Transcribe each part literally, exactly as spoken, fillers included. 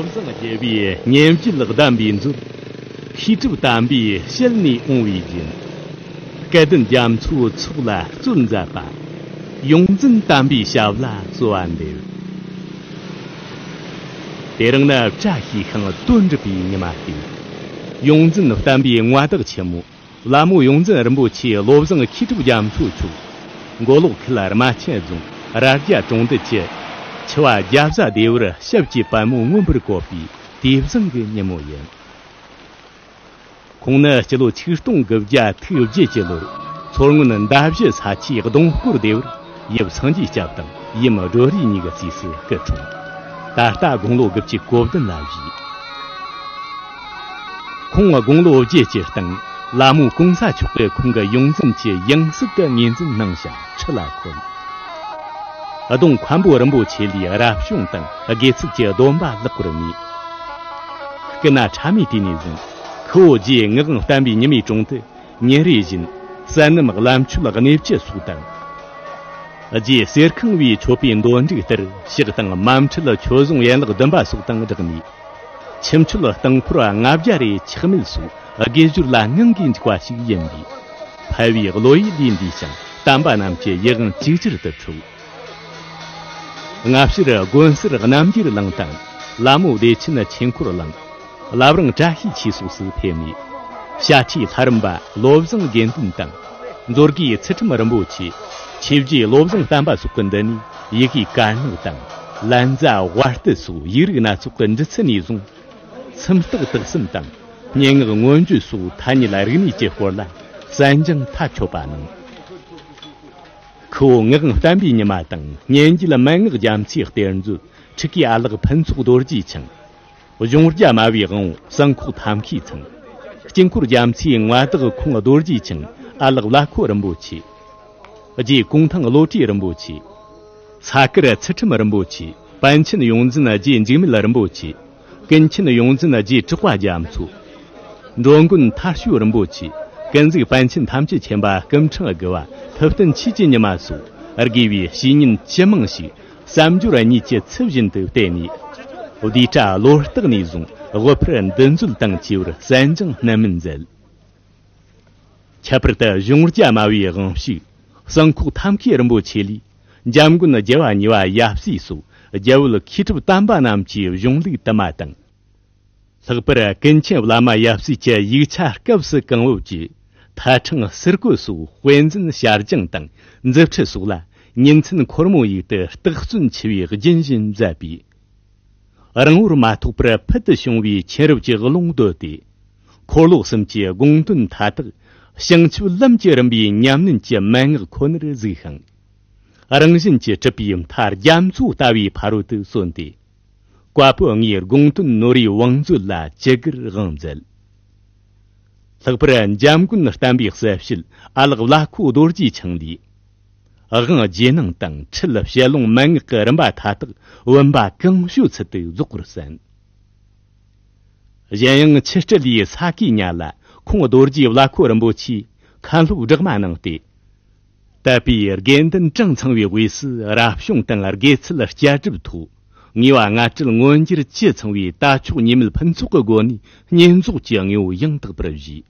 བཟང་རྒྱལ་པོས་སྙན་བརྒྱུད་གདམས་པའི་མཛོད། ཤེས་རབ་དམ་པའི་ཞལ་ནས་འོང་བའི་རྒྱན། སྐལ་ལྡན་རྒྱ་མཚོའི་ཚོགས་ལ་གཙོད་མཛད་པ། ཡོངས་འཛིན་དམ་པའི་ཞབས་ལ་གསོལ་བ་འདེབས། དེ་རིང་ནི་བཀྲ་ཤིས་ཤིང་དོན་འགྲུབ་པའི་ཉི་མ་སྟེ། ཡོངས་འཛིན་བསྟན་པའི་མངའ་བདག་ཆེན་མོ། ལ་མོ་ཡོངས་འཛིན་རིན་པོ་ཆེའི་བློ་བཟང་མཁས་གྲུབ་རྒྱ་མཚོ་མཆོག། མགོ་ལོག་ཁུལ་རྨ་ཆེན་རྫོང་རྭ་རྒྱ་གྲོང་རྡལ་གྱི་ཆུ་བ་རྒྱ་བཟའ་སྡེ་བར་ཞབས་ཀྱི་པད་མོ་མངོན་པར་བཀོད་པའི་དུས་བཟང་གི་ཉིན་མོ་ཡིན། ཁོང་ནི་སྤྱི་ལོ་ཆིག་སྟོང་དགུ་བརྒྱ་ཐིག་བརྒྱད་ཀྱི་ལོར་མཚོ་སྔོན་མདའ་བཞི་ས་ཆའི་ལྡོང་སྐོར་སྡེ་བར་ཡབ་སངས་རྒྱས་སྐྱབས་དང་ཡུམ་སྒྲོལ་རིའི་གཉིས་ཀྱི་སྲས་སུ་སྐུ་འཁྲུངས། ད་ལྟ་དགུང་ལོ་དགུ་བཅུ་གོ་བདུན་ལ་བཞེས། ཁོང་དགུང་ལོ་བརྒྱད་ཀྱི་སྟེང་ལ་མོ་གོང་ས་མཆོག་གིས་ཁོང་གི་ཡོངས་འཛིན་གྱི་ཡང་སྲིད་དུ་ངོས་འཛིན་གནང་ཞིང་ཁྲི་ལ་འཁོད། གདོང་མཁན་པོ་རིན་པོ་ཆེ་ལས་རབ་བྱུང་དང་དགེ་ཚུལ་གྱི་སྡོམ་པ་ལེགས་པར་ངེས། སྐུ་ན་ཕྲ་མོའི་དུས་ནས་བཟུང་ཁུ་བོ་རྗེ་ངག་དབང་བསྟན་པའི་ཉི་མའི་དྲུང་དུ་ཉིན་རེ་བཞིན་བསོད་ནམས་བླ་མཆོད་གནས་བཅུ་སོགས་དང་། རྗེ་གསེར་ཁང་བའི་མཆོད་པའི་འདོན་འགྲིག་ལྟར་ཕྱག་དང་མ་མཆོད་ཆོས་བཟུང་ཡན་ལག་བདུན་པ་སོགས་དང་སྦྲགས་ནས། ཁྱིམ་མཆོད་རྟིང་ཕོར་ལྔ་བརྒྱ་རེ་ཆག་མེད་སོགས་དགེ་སྦྱོར་ལ་ངང་གིས་འཇུག་པ་ཞིག་ཡིན་པས། ཕལ་བའི་བློ་ཡིད་ལས་འདས་ཤིང་དམ་པ་རྣམས་ཀྱི་ཡིད་དབང་ཇེ་ཆེར་དུ་འཕྲོ། སྔ་ཕྱིར་དགོན་གསར་རྣམ་རྒྱལ་གླིང་དང་ལ་མོ་བདེ་ཆེན་ཆོས་འཁོར་གླིང་། བླ་བྲང་བཀྲ་ཤིས་འཁྱིལ་སོགས་སུ་ཕེབས་ནས། བྱ་ཁྲའི་ལྷ་རམས་པ་བློ་བཟང་དགེ་འདུན་དང་། མཛོད་དགེའི་ཚུལ་ཁྲིམས་རིན་པོ་ཆེ། ཆོས་རྗེ་བློ་བཟང་བསྟན་པ་སོགས་ཀྱི་མདུན་ནས་ཡི་གེའི་དཀར་ནག་དང་། ལན་ཛ་ཝར་ཏི་སོགས་ཡིག་རིགས་སྣ་ཚོགས་ཀྱི་འབྲི་ཚུལ་ནས་བཟུང་། སུམ་རྟགས་དག་གསུམ་དང་། སྙན་ངག་མངོན་བརྗོད་སོགས་ཐ་སྙད་རིག་གནས་ཀྱི་སྐོར་ལ་གསན་སྦྱང་མཐའ་ཆོད་པ་གནང་། ཁུ་བོ་ངག་དབང་བསྟན་པའི་ཉི་མ་དང་། སྙན་བརྒྱུད་མན་ངག་རྒྱ་མཚོའི་གཏེར་མཛོད། ཁྲིག་གེའི་ཨ་ལགས་ཕུན་ཚོགས་རྡོ་རྗེ་འཆང་། གཞུང་རྒྱ་མ་བའི་དབང་པོ་གསང་ཁོག་ཐབས་མཁས་ཚང་། དཀྱིལ་འཁོར་རྒྱ་མཚོའི་མངའ་བདག་ཁོང་རྡོ་རྗེ་འཆང་ཨ་ལགས་བླ་ཁོ་རིན་པོ་ཆེ། རྗེ་གུང་ཐང་བློ་གྲོས་རིན་པོ་ཆེ། ས་དཀར་ཚུལ་ཁྲིམས་རིན་པོ་ཆེ། པཎ་ཆེན་ཡོངས་འཛིན་རྗེ་འཇིགས་མེད་རིན་པོ་ཆེ། ཀུན་མཁྱེན་ཡོངས་འཛིན་རྗེ་གྲགས་པ་རྒྱ་མཚོ། འགྲོ་མགོན་མཐར་ཕྱིན་རིན་པོ་ཆེ། ཀུན་གཟིགས་པཎ་ཆེན་ཐམས་ཅད་མཁྱེན་པ་སྐུ་ཕྲེང་དགུ་བ་ཐུབ་བསྟན་ཆོས་ཀྱི་ཉི་མ་སོགས་དགེ་བའི་བཤེས་གཉེན་ཇི་མང་ཞིག་བསམ་སྦྱོར་གཉིས་ཀྱི་ཚུལ་བཞིན་དུ་བསྟེན་ནས། བསྡུས་གྲྭ་བློ་བརྟག་ནས་བཟུང་དབུ་ཕར་འདུལ་མཛོད་དང་བཅས་པར་གསན་སྦྱང་སྣ་མིན་མཛད། ཁྱད་པར་དུ་གཞུང་རྒྱ་མ་བའི་དབང་ཕྱུག་གསང་ཁོག་ཐབས་མཁས་རིན་པོ་ཆེ་ལས། འཇམ་མགོན་རྒྱལ་བ་གཉིས་པ་ཡབ་སྲས་སོགས་རྒྱལ་བོད་མཁས་གྲུབ་དམ་པ་རྣམས་ཀྱི་གཞུང་ལུགས་དུ་མ་དང་། ལྷག་པར་ཀུན་མཁྱེན་བླ་མ་ཡབ་སྲས་ཀྱི་ཡིག་ཆ་སྐབས་སུ་གང་བབ་ཀྱི་ཐད་ཕྲེང་ཟུར་བཀོད་སོགས་དཔེ་མཛོད་ཞལ་སྦྱངས་དང་མཛུབ་ཁྲིད་སོགས་ལ་ཉིན་མཚན་འཁོར་མོ་ཡིག་ཏུ་རྟགས་བརྩོན་ཆེ་བའི་རྒྱུན་བཞིན་མཛད་པས། རིང་པོར་མ་ཐོགས་པར་ཕུལ་དུ་བྱུང་བའི་མཁྱེན་རབ་ཀྱི་ཀློང་བརྡོལ་ཏེ། འཁོར་ལོ་གསུམ་གྱི་དགོངས་དོན་མཐའ་དག་བྱང་ཆུབ་ལམ་གྱི་རིམ་པའི་ཉམས་ལེན་གྱི་མན་ངག་ཁོ་ནར་གཟིགས་ཤིང་། རང་བཞིན་གྱིས་གྲུབ་པའི་མཐའ་རྒྱ་མཚོ་ལྟ་བུའི་ཕ་རོལ་ཏུ་སོན་ཏེ། བཀའ་པོད་ལྔའི་དགོངས་དོན་ནོར་བུའི་བང་མཛོད་ལ་ཅི་དགར་དབང་མཛད། ལྷག་པར་འཇམ་མགོན་བསྟན་པའི་གསལ་བྱེད་ཨ་ལགས་བླ་ཁོ་རྡོ་རྗེ་འཆང་ལས། དབང་རྗེས་གནང་དང་ཁྲིད་ཞལ་ལུང་མན་ངག་གི་རིམ་པ་མཐའ་དག་བུམ་པ་གང་བྱོའི་ཚུལ་དུ་རྫོགས་པར་གསན། གཞན་ཡང་ཆུ་སྤྲུལ་ལས་ས་གའི་ཉ་ལ་ཁོང་རྡོ་རྗེ་བླ་ཁོ་རིན་པོ་ཆེས་མཁན་སློབ་སྦྲགས་མ་གནང་སྟེ། དད་པའི་དགེ་འདུན་གྲངས་ཚང་བའི་དབུས་སུ་རབ་བྱུང་དང་དགེ་ཚུལ་བསྐྱར་སྒྲུབ་ཐོག་ངེས་པ་སྔ་འཕྲལ་མངོན་འགྱུར་བཅུ་ཚང་བའི་དལ་མཆོག་གཉིས་མེད་ཕུན་ཚོགས་ཀྱི་སྒོ་ནས་བསྙེན་རྫོགས་ཀྱི་དངོས་པོ་ཡང་དག་པར་བཞེས།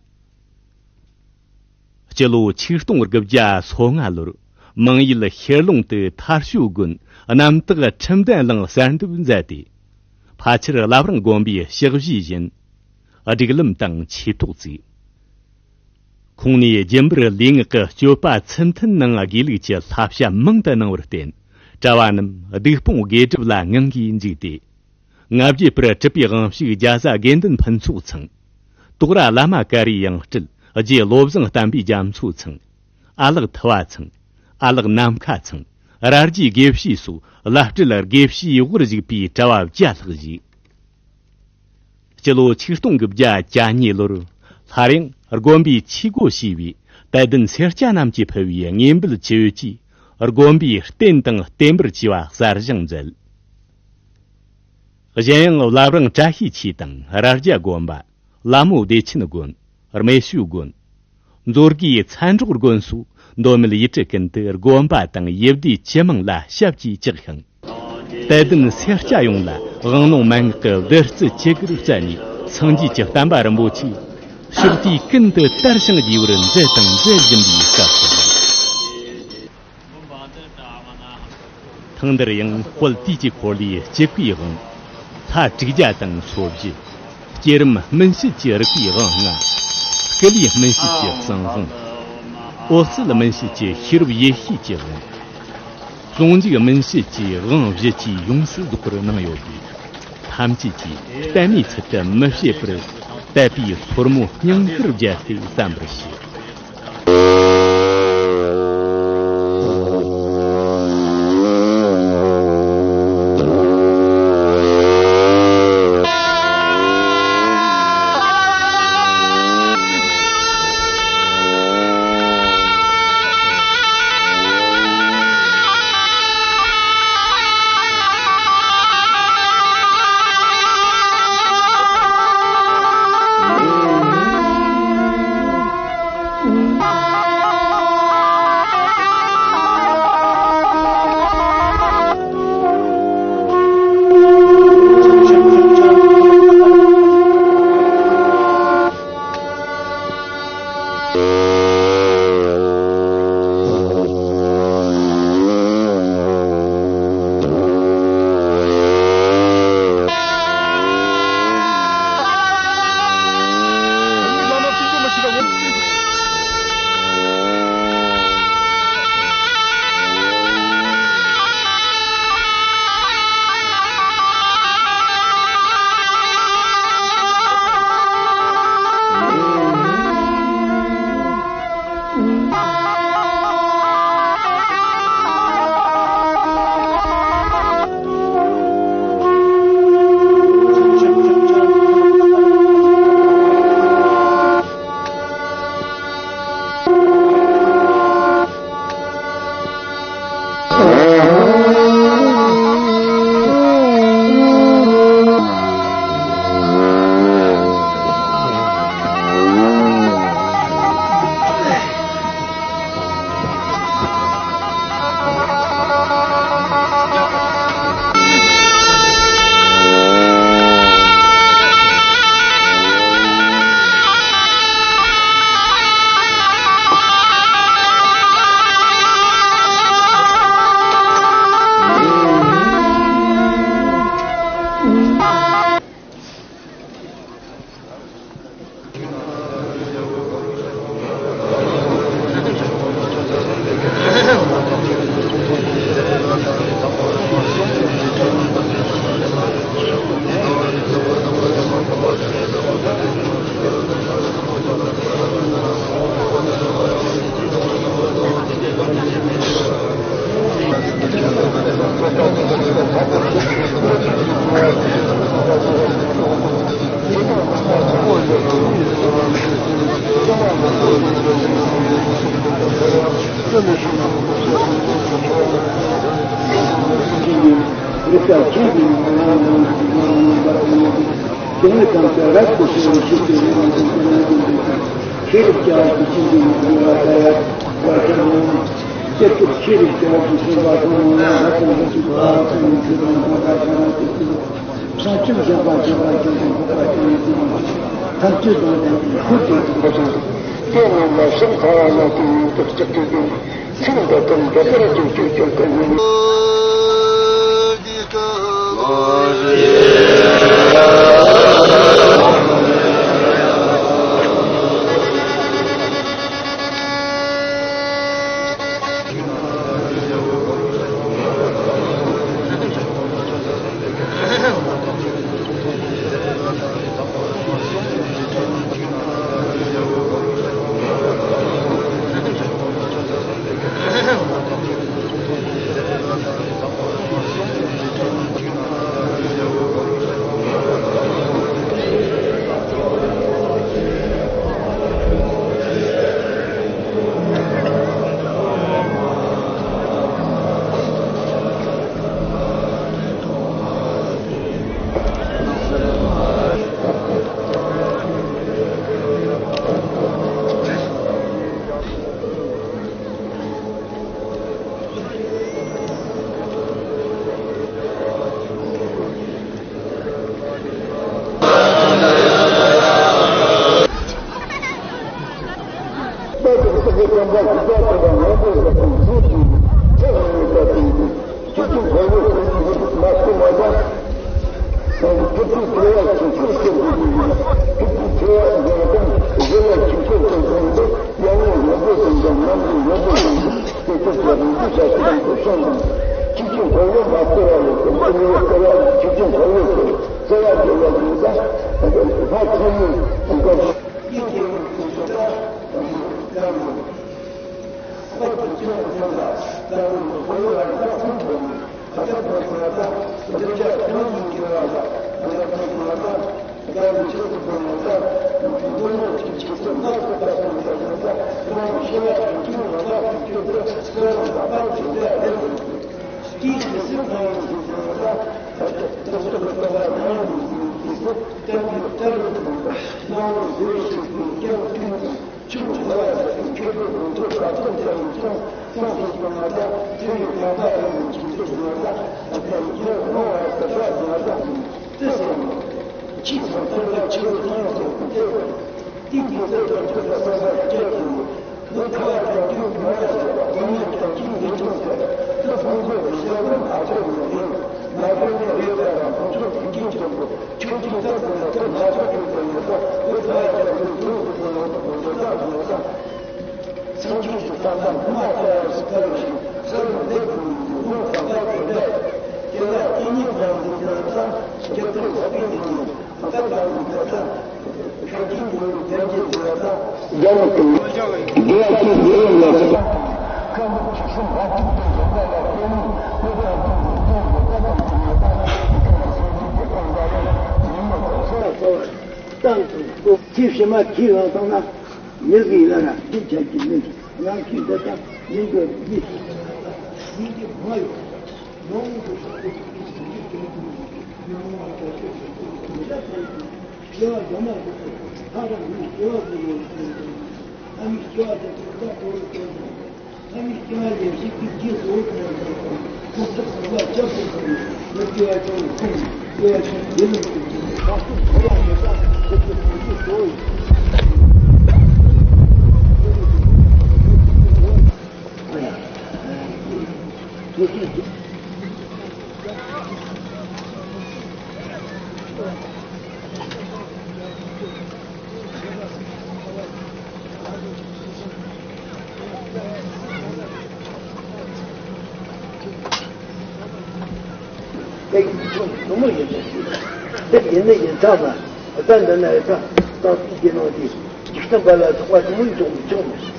སྤྱི་ལོ་ཆིག་སྟོང་དགུ་བརྒྱ་སོ་ལྔ་ལོར་མང་ཡུལ་ཤེར་ལུང་དུ་ཐར་ཤུལ་དགོན་རྣམ་དག་ཁྲིམས་ལྡན་གླིང་གསར་འདེབས་མཛད་དེ། ཕལ་ཆེར་བླ་བྲང་དགོན་པའི་ཕྱག་བཞེས་བཞིན་སྒྲིག་ལམ་དང་ཆོས་ཐོག་བརྩིས། ཁོང་ནས་རྒྱུན་པར་ལུས་ངག་གི་སྤྱོད་པ་ཚུལ་མཐུན་ནང་དགེ་ལུགས་ཀྱི་བསླབ་བྱ་མང་དུ་གནང་བར་བརྟེན། གྲྭ་བ་རྣམས་སྡིག་སྤོང་དགེ་སྒྲུབ་ལ་ངང་གིས་འཇུག་སྟེ། ང་བརྒྱད་པར་གྲུབ་པའི་དབང་ཕྱུག་རྒྱ་བཟའ་དགེ་འདུན་ཕུན་ཚོགས་ཚང་། དོག་ར་བླ་མ་ཀ་རའི་ཡང་སྤྲུལ་རྗེ་བློ་བཟང་བསྟན་པའི་རྒྱ་མཚོ་ཚང་། ཨ་ལགས་ཐུ་བ་ཚང་། ཨ་ལགས་ནམ་མཁའ་ཚང་། ར་རྒྱའི་དགེ་བཤེས་སོགས་བླ་སྤྲུལ་དགེ་བཤེས་དབུར་བཞུགས་པའི་གྲྭ་བ་བརྒྱ་ལྷག་བཞུགས། སྤྱི་ལོ་ཆིག་སྟོང་དགུ་བརྒྱ་གྱ་གཉིས་ལོར་སླར་ཡང་དགོན་པའི་ཆོས་སྒོ་ཕྱེས་པའི་དད་ལྡན་སེར་སྐྱ་རྣམས་ཀྱིས་ཕུལ་བའི་དངོས་འབུལ་ཅི་ཡོད་ཀྱིས་དགོན་པའི་རྟེན་དང་བརྟེན་པར་བཅས་པ་གསར་བཞེངས་མཛད། གཞན་ཡང་བླ་བྲང་བཀྲ་ཤིས་འཁྱིལ་དང་རྭ་རྒྱ་དགོན་པ། ལ་མོ་བདེ་ཆེན་དགོན། རྨེ་ཤུལ་དགོན། མཛོད་དགེའི་མཚན་སྒྲོགས་དགོན་སོགས་མདོ་སྨད་ཡུལ་གྲུ་ཀུན་ཏུ་དགོན་པ་དང་ཡུལ་སྡེ་ཇི་མང་ལ་ཞབས་ཀྱིས་བཅགས་ཤིང་། དད་ལྡན་སེར་སྐྱ་ཡོངས་ལ་དབང་ལུང་མན་ངག་གི་བདུད་རྩི་ཆེ་གེར་བསྩལ་ནས། སངས་རྒྱས་ཀྱི་བསྟན་པ་རིན་པོ་ཆེ་ཕྱོགས་དུས་ཀུན་ཏུ་དར་ཞིང་རྒྱས་པར་མཛད་དང་མཛད་བཞིན་པའི་སྐབས་སུ། ཐེངས་འདིར་ཡང་དཔལ་དུས་ཀྱི་འཁོར་ལོའི་སྤྱི་བཀའི་དབང་། ལྷ་དྲུག་བརྒྱ་དང་སོ་བཞི། བསྐྱེད་རིམ་སྨིན་བྱེད་ཀྱི་རིག་པའི་དབང་ལྔ། སྐུ་ལུས་སྨིན་བྱེད་ཀྱི་གསང་དབང་། འོད་གསལ་སྨིན་བྱེད་ཀྱི་ཤེས་རབ་ཡེ་ཤེས་ཀྱི་དབང་། ཟུང་འཇུག་སྨིན་བྱེད་ཀྱི་དབང་བཞི་བཅས་ཡོངས་སུ་རྫོགས་པར་གནང་ཡོད་པས། ཐམས་ཅད་ཀྱིས་གཏན་ནས་ཚུལ་དུ་མི་བྱེད་པར། དད་པའི་སོར་མོ་སྙིང་གར་བརྒྱབ་སྟེ་བརྩམ་པར་ཞུ། ཆོས་ཀྱི་འཁོར་ལོ་ཁྱེད་ཀྱིས་མ་བསྐོར་བ་དང་། ཐུབ་པའི་ཐལ་བ་ཁྱེད་ཀྱིས་བསྐོར་ཏེ། ཐུབ་པའི་ཐལ་བ་འདི་དང་གཞི་ལ་ཁྱེད་ཀྱིས་བསྐོར་ཏེ། ཡར་ངོའི་ཡོན་ཏན་དང་ནམ་མཁའི་ཡོན་ཏན་དང་། དེ་ཚོ་གི་རིགས་ཀྱི་ཆ་ཤས་དང་དུ་གསུངས་དང་། ཁྱེད་ཀྱིས་འཁོར་ལོ་མ་བསྐོར་བ་ཡོད་དེ། འཁོར་ལོ་བསྐོར་བ་ཁྱེད་ཀྱིས་འཁོར་ལོ་བསྐོར། བསྐོར་བ་དེ་ལ་ཡོད་ད་ལྷ་ཚོགས་ཡོད་འཁོར་ལོ། ཆུ་བོ་ལ་ཡ་ཟེར་ཏེ་ཁྱོད་ཚོ་ང་ཚོ་ག་ཚོད་ཟེར་ཡིན་ཀྱང་ཀྱང་ཟེར་གྱི་མ་ད། ཁྱོད་ཡོད་ཁ་པ་ཡོད་ནས་ཁྱེད་ཚོ་ང་ད་ད་ཁྱོད་ངོ་བ་ཟེར་ད་ང་ད་ཅི་ཟེར་ནས། ཁྱེད་ཚོ་ཐོན་ལ་ཁྱེད་ཚོ་ཡོང་ཟེར་གྱི་ཁྱེད་ཚོ་དེ་ཁྱེད་ཚོ་ཡང་ཁྱོད་ལ་བསམ་པ་སྐྱེ་དགོས། ངོ་ཁ་བ་ཡང་ཁྱོད་ང་ད་ཟེར་བ་ཁོ་ནས་ཀྱང་ཁྱེད་ངེས་ཅན་ཟེར་ད་ཁོང་ཚོ་གི་ཟེར་བ་མ་ཁྱོད་ངོ་ཡིན་མ་ཁྱོད་ངོ་རེད་ད་ར་ཁོང་ཚོ་གི་ཁྱེད་ཚོ་གི་ཁྱོད་ཀྱིས་བལྟས་པ་ན་ཁོ་ང་ཚོ་ཁྱོད་ཀྱི་ངོ་ཚ་ངོ་ཚ་ངོ་ཚ་ངོ་ཚ་ངོ་ཚ། སངས་རྒྱས་ཀྱི་བསམ་པ་ངོ་མ་ཚ་བ་ཞིག་ཚ་བ་ཞིག་ཚ་བ་འདས་དགོས་ཡོད་དུས་ངོ་བསམ་པ་དེ་འདྲ་དེ་ལ་དེ་ཉིད་རང་གི་ངོ་ཚ་སྐྱེ་ཚུལ་ལ་དེ་ཉིད་ངོ་ཚ་རང་གི་ཚ་ཚ་ཤོག་ཅིག་ངོ་བོ་དེ་འདྲ་ཟེར་བ་དང་། རྒྱ་མི་དང་། རྒྱལ་བ་ཀུན་གྱི་ཡུམ་ལ་སོགས། ཏང་དང་སྐོར་ཚེ་ཕྱི་མ་ཁྱི་ལངས་བཏང་ན། མི་གི་ལ་ན་འདི་ཆ་གི་མི་ང་ཁྱི་འདི་དང་མི་འདི་མི་མི་གི་མ་ཡོད། ཡོང་གི་ས་ཁུལ་གྱི་ཞིང་ཆེན་ཀྲུང་གོའི་མི་དམངས་ལ་བཀའ་ཆོས་ཞིག་ཏུ་ཡོང་བ་བྱས་ཏེ། སྐྱེ་བ་སྒྲོལ་མ་ལུགས་སུ་ལྷ་རང་ཉིད་སྐྱེ་བ་ཀུན་ལ་ཡོད་པའི་ལྷ་མིའི་སྐྱེ་བ་དང་གྲུབ་མཐའ་གཙོ་བོར་བསྟན་ཏེ། ལྷ་མིའི་སྐྱེ་བ་ལེན་བྱེད་ཀྱི་རྗེས་སུ་འོང་བ་དང་། ཁོང་ཚོ་གང་ལ་སྐྱབས་སུ་མཆི་བའི་མི་སྐྱེ་བ་ཅན་ལ་ཁོང་ནི་སྐྱེ་བ་ཅན་ལས་ལམ་དུ་འཇུག་པའི་བསགས་སྲོལ་གོ་བ་མེད་པ་ཁོ་ཚོའི་གོམས་གཤིས་གཙོ་བོ་ཡིན། དེ་ཡིན་ཚུལ་ཐུན་མོང་ཡིན་པའི་ཕྱིར། འདིར་ཡིན་ནི་ཡིན་ཚང་ལ། ད་འདི་ན་ཡོད་ཚང་། རྟག་ཏུ་རྒྱུ་ནོར་གྱི། འཇིག་རྟེན་པ་ལ་སོགས་པ་ཐུན་མོང་རྫོགས་མི་ཆོག་མོད།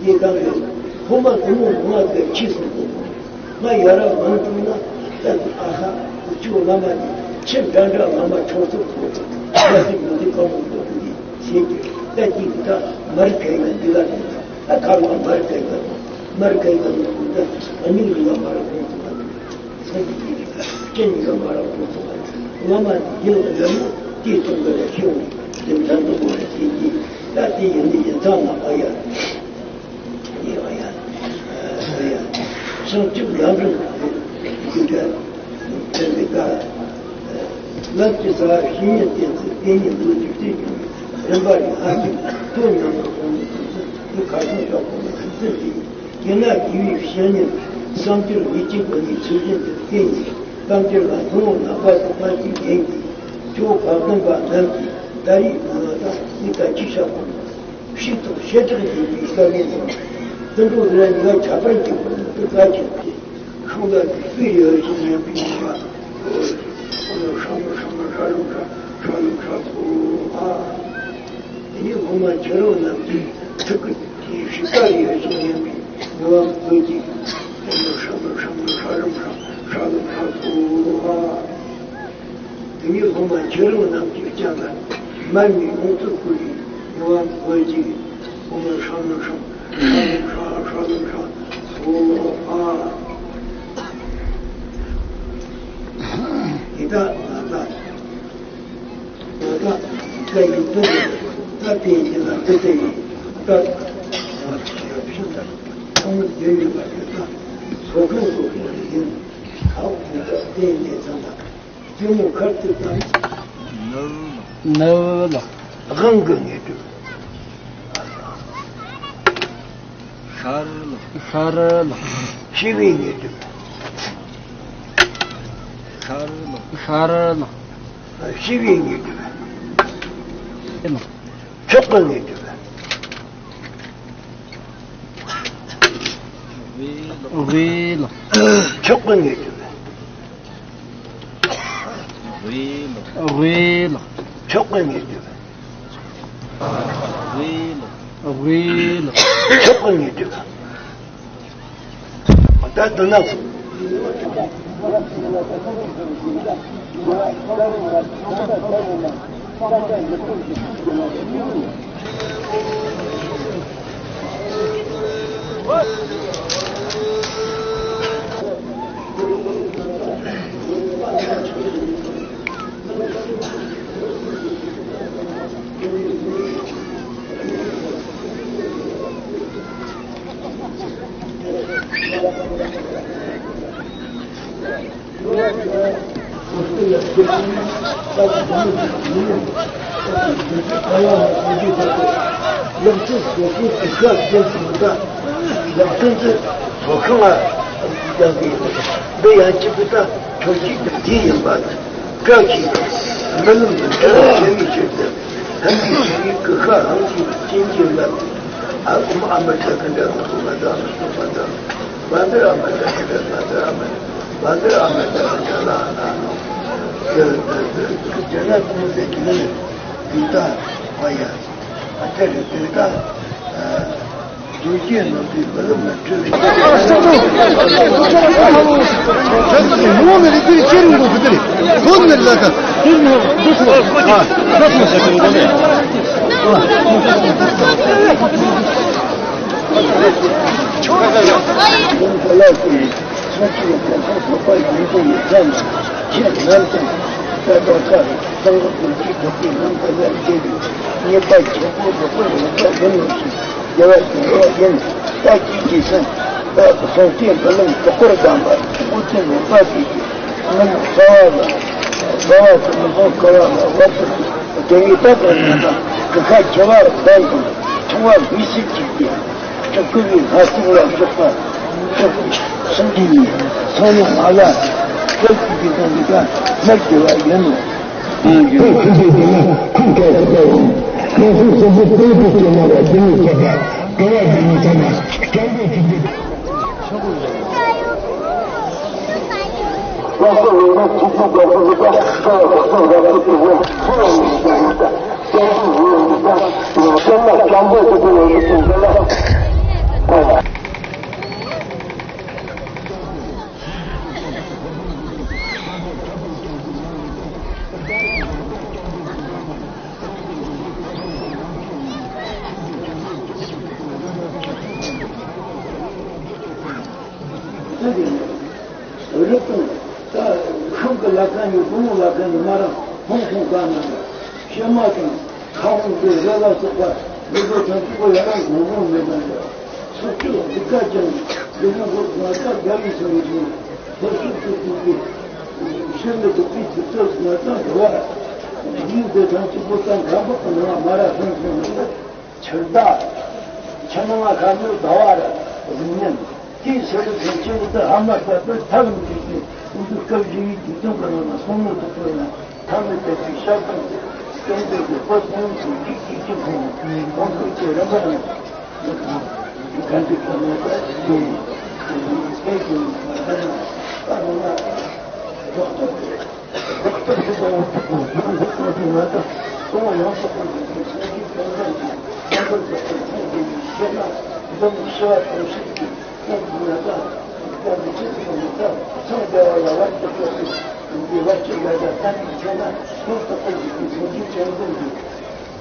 ཡིན་གང་ཡོད། ཁོ་མ་དུ་མོ་མ་དེ་ཁྱི་སོང་དུ། ང་ཡ་རབས་མང་དུ་ན་ད་ཨ་ཧ། ཁྱོད་བླ་མ་ནི་ཁྱི་འདྲ་འདྲ་བླ་མ་ཁྲོ་ཚོགས་ཁོ་ཚོ་ང་དེ་མི་དེ་གང་མོ་དུ་དུ་ཡིན་ཟེར་གྱི། ད་ཅིག་ད་མར་གས་ན་འདི་ལ་འདི་ལ་ད་གར་ལ་མར་གས་ན་མར་གས་ན་ད་ཨ་མིག་ལ་མར་གས་ན། སེམས་ཀྱི་སྐྱེ་གཉིས་ཀ་མ་རག་པོ་སོང་བ། བླ་མ་ཡིན་ལ་ཡོད་ན་དེའི་སྟེང་གི་ལ་ཤེས་འོང་། དེ་འདྲ་འདུག་གོ་རེ་ཞེས་ཀྱིས། ད་དེ་ཡིན་ནི་ཡིན་ཙང་ང་ཨ་ཡ། ཡིན་ཨ་ཡ། ཨ་ཡ། བྱང་ཆུབ་ལམ་རིམ་གྱི་འདྲ། དེ་འདི་ཀ་ལམ་གྱི་ས་བཞི་ཉིད་བསྟན་ཚུལ་དེ་ཉིད་ལུགས་ཀྱི་སྟེང་གི་རིམ་པ་ཡི་ཧ་ཅང་དོན་ཉམས་སུ་སོང་བའི་ཚུལ་དེ་ཁ་སང་ཞོགས་པ་ནས་ཚིག་ཚིག་གིས། དེས་ན་དགེ་བའི་བཤེས་གཉེན་བསམ་སྦྱོར་ཡིད་ཀྱི་སྒོ་ནས་ཚུལ་བཞིན་དུ་བསྟེན་ནས་བསམ་སྦྱོར་ལ་སྣང་བ་ལྷག་པར་དུ་སྨྲ་ཞིང་ཉན་གྱིས། ཇོ་བོ་བཀའ་གདམས་པ་རྣམས་ཀྱིས་ད་རེས་ནང་ལ་ད་ནི་ད་ཅི་བཤད་དགོས་ན། ཕྱི་ཐོག་ཤེས་རིག་ཡིན་པའི་དཀའ་ངལ་དང་། དུད་འགྲོ་ལ་ཉེ་བ་ཁྱད་པར་གྱི་སྒོ་ནས་དེ་དཀའ་ཆེན་པོ་ཤོག་ལ་དེ་སྤེལ་ཡོད་ཞིང་ཉན་པའི་ཉེ་བ། ཧྲ་ལམ་ཧྲ་ལམ་ཧྲ་ལམ་ཧྲ་ཧྲ་ལམ་ཧྲ་ཧོ་ཨ། དེ་ནས་སློབ་མ་ཁྱེད་རང་རྣམས་ཀྱིས་ཕྲུ་གུ་དེའི་ཕྱི་ཀ་ཡོད་ཅིང་ཉན་པའི་ནུས་པ་འདོན་གྱིས། ཧྲ་ལམ་ཧྲ་ལམ་ཧྲ་ལམ་ཧྲ་ལམ་ཧྲ་ཧྲ་ལམ་ཧྲ་ཧོ་ཨ། དེ་ནས་སློབ་མ་ཁྱེད་རང་རྣམས་ཀྱི་སྤྱན་ལ་མར་མེ་ཡོངས་སུ་བསྐོར་བའི་ནུས་པ་འདོན་གྱིས། ཧྲ་ལམ་ཧྲ་ལམ་ཧྲ་ཧྲ་ལམ་ཧྲ་ཧྲ་ལམ་ཧྲ། ཨ། ཡི་དྭགས་ང་དང་། ང་དང་། སྐད་ཡིག་ཏུ་ད་དེ་ཡིན་ལ་དེ་དེ་ཡིན་ད། ཞབས་ཞུ་དང་ཚང་མ་ཡོད་ཡོད་པ་དེ་དང་ཚོགས་ཁང་སོགས་ཀྱི་ཡིན། ཧའོ་དེ་ལ་བརྟེན་ནས་ཚང་མ་ལྕི་མོ་ཁར་ཏུ་དང་། ནུབ་ལ། དབང་གི་ངེས་དུ། ཤར་ལ། ཤར་ལ། ཤི་བའི་ཉེ་དུ། ཤར་ལ། ཤར་ལ། ཤི་བའི་ཉེ་དུ། མཆོག་གི་ཉེ་དུ། དབུས་ལ། མཆོག་གི་ཉེ་དུ། དབུས་ལ། དབུས་ལ། མཆོག་གི་ཉེ་དུ། དབུས་ལ། དབུས་ལ། མཆོག་གི་ཉེ་དུ། ད་དུ་ན། ལག་ཚོད་སོ་སོའི་དུས་སྐབས་ཅན་ཞིག་ད། ལག་ཚོད་ཚོད་ཚོ་ཁང་ལ་ཡང་གི་འདི་ཡང་གཅིག་པུ་ད་ཁྲོ་ཆུ་དང་དེ་ཡིན་པ་དང་བཀྲ་ཤིས་དང་། རྨི་ལམ་དུ་འདྲ་བའི་ཆོས་ཉིད་ཆོས་ཟེར། ཧན་གྱི་ཆོས་ཉིད་ཀྱི་ཤ་རང་གི་རྐྱེན་གྱིས་ལ། ཨ་ཁུ་མ་ཨ་མ་ཁྲ་ཁ་འདྲ་ཁ་ཁུ་མ་འདྲ་མ་སོ་མ་འདྲ། བ་འདི་ར་མ་འདྲ་ཁ་འདྲ་བ་འདི་ར་མ་འདྲ། བ་འདི་ར་མ་འདྲ་ཁ་འདྲ་ལ་ན་ནོ། ཇ་ན་ཏུ་མི་ཟེར་གྱི་ནི་འདི་ད་བ་ཡ། ཨ་ཅག་གི་དེ་ད། རྡོ་རྗེ་རྣམ་པའི་རྨི་ལམ་ལ་འཁྲུལ་བའི། ངོ་མ་རིག་པའི་ཤེས་རིག་འདུག་གི་དེ་རེད། དོན་མེད་ལ་ད། ཨ། ལགས་སོ། ལགས་སོ། སོ་སོའི་དོན་དུ་ཐོབ་པ་ཡོངས་སུ་ཡི་ཚད་ནས་ཆེས་ནན་ཅིང་དཔེ་དང་ས་རུ་གཙང་པོ་དོན་གྱི་ཐོབ་པའི་ལམ་དུ་ལ་འདྲེས་པའི་ཉེས་པ་ཆེན་པོ་རྫོགས་པར་ཡོང་བ་ཡིན་ནོ་ཞེས་རྒྱལ་བ་ཇི་བཞིན་ཡིན། ད་ཅི་ཞིག་གསུངས། ད་གསུང་སྟེ་འབུལ་ལམ་རྫོགས་པར་གདམས་པ་ཨོ་རྒྱན་རོལ་པ་ཞིག་གིས་ནམ་རྩ་བ་ལ་རྩ་བ་དུ་མི་གཏོང་ཁ་བ་ལ་བར་དུ་དེ་ཉིད་ད་དང་ཉམས་པ་གི་ཁ་ཆེ་བ་བར་དུ་མཐོང་བ་མི་སྲིད་ཅིག་སྟེ། སྤྲུལ་སྐུ་བའི་ལྷ་ཚོགས་ལ་སོགས་པ་སོགས་པའི་སེམས་ཅན་ནི་ཚང་མ་ལ་སྐད་ཅིག་གིས་དང་གི་ཀ་མར་གྱུར་བ་ཡིན་ནོ། ཁོང་ཁྱེད་ཀྱི་དེ་ལ་ཁོང་སྐད་ཅིག་ཀ་ཡིན། ཁོང་ཚོ་སོ་སོ་སྐད་ཅིག་སྐྱེ་ན་ལ་དེ་ནི་ཁྱེད་ཀ་དེ་བ་དེ་ནི་ཁྱེད་ན་སྐད་ཅིག་ཅིག་གིས། རེད་དང་། ད་ཁམས་ཀྱི་ལ་ཁ་ནས་བུ་མོ་ལ་ཁ་ནས་མ་རང་ཧོང་ཧོང་ག་ན་ཤེས་མ་དང་ཁ་ཧོང་གི་རེ་ལ་སོགས་པ་འདི་ཚོ་ཚང་གཅིག་པོ་ཡང་རང་གོང་གོང་མེད་པ་འདྲ། སོགས་ཀྱི་འདི་ཀ་ཅང་འདི་མོ་གོ་ང་ཚ་དགའ་བའི་སོང་ཞིང་ཐོར་ཤུགས་སུ་བཅུག་པའི་ཤེས་མི་ཐུབ་པའི་ཚིག་ཐོས་ང་ཚ་འགྲོ་བ་ཡིན། འདི་ཚང་གཅིག་པོ་ཚང་ག་འབག་གི་ནང་མ་ར་ཧོང་ཧོང་མེད་པ། ཕྱིར་བདག་ཕྱི་ནང་ཁ་ནས་ཟླ་བ་ར་གཟུགས་བརྙན། དེའི་ཕྱིར་ཕན་ཆད་དུ་ཧ་མ་སྟབས་པའི་ཐབས་མི་འཇིག་པའི་དབུ་འདུག་སྐབས་བཞི་ཡི་དུས་སྟོན་གྱི་ནང་ན་གསུང་ངོ་དུ་བཀོད་ན་ཐ་མི་དད་པའི་ཤ་སྟོང་སྟོང་དོད་ཀྱི་སྤོབས་ཐོན་གྱི་འཇིག་གཅིག་གཅིག་ཁོང་ཁོང་ཁྲོ་ཆེ་རིམ་པ་རང་ག་འདི་ཁ་ནས་ད་དེ་སྐད་ཀྱི་མ་ད་ན་ད་ནང་ན་རྫོགས་ཐོབ་སྟེ།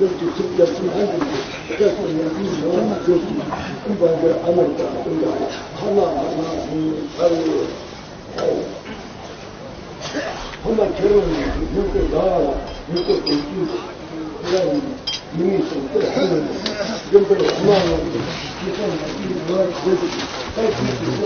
བདག་གི་ཚིག་རྒྱབ་ཀྱི་ཨ་འདི་བཀའ་སྩལ་ཡང་དེའི་ཡང་ན་བརྗོད་ཀྱི་ཀུན་སྤངས་པའི་ཨ་མར་དང་ཀུན་དགའ་ཐ་མ་མ་ན་ཨ་རུ། ཕ་མ་ཁྱེད་རང་ཉིད་ཀྱི་སྙིང་པོ་དགའ་བ་ལ་ཉིད་ཀྱི་དོན་ཅན་ཁྱེད་རང་ཉིད་མི་མིན་སོང་སྟེ་ཧ་ལམ་རྒྱུན་པར་ཨ་མ་ལ་ཅི་སོང་ན་ཅི་འགྲོ་བ་ཞིག་ད་ཅི་ཞིག་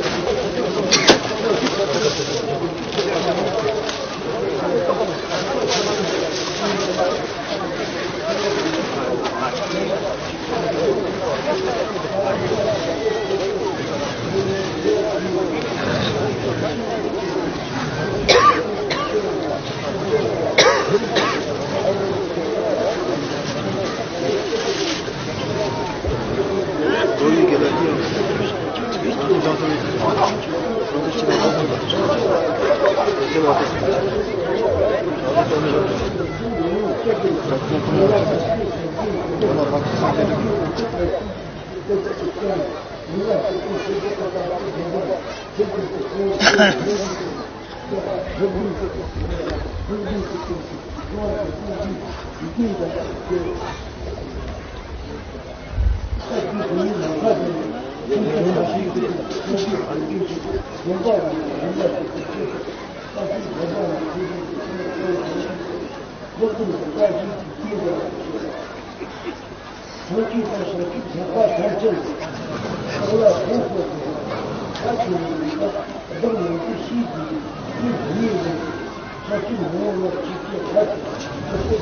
སྲོག་གཅོད་དང་སྲོག་གཅོད་ཚོགས་པ་ཐམས་ཅད་ལ་ལ་ཁོང་ཁོ་ཁོ་ཁ་ཆེ་བའི་ལུས་པ་བདག་ཉིད་ཀྱི་ཤེས་ཀྱི་ཤེས་ཉིད་ལས་ཁ་ཆེ་ངོ་བོ་ལ་ཅིག་ཅིག་ཁ་ཆེ་ཁོ་ཁོ་ཁོ་ཁོ་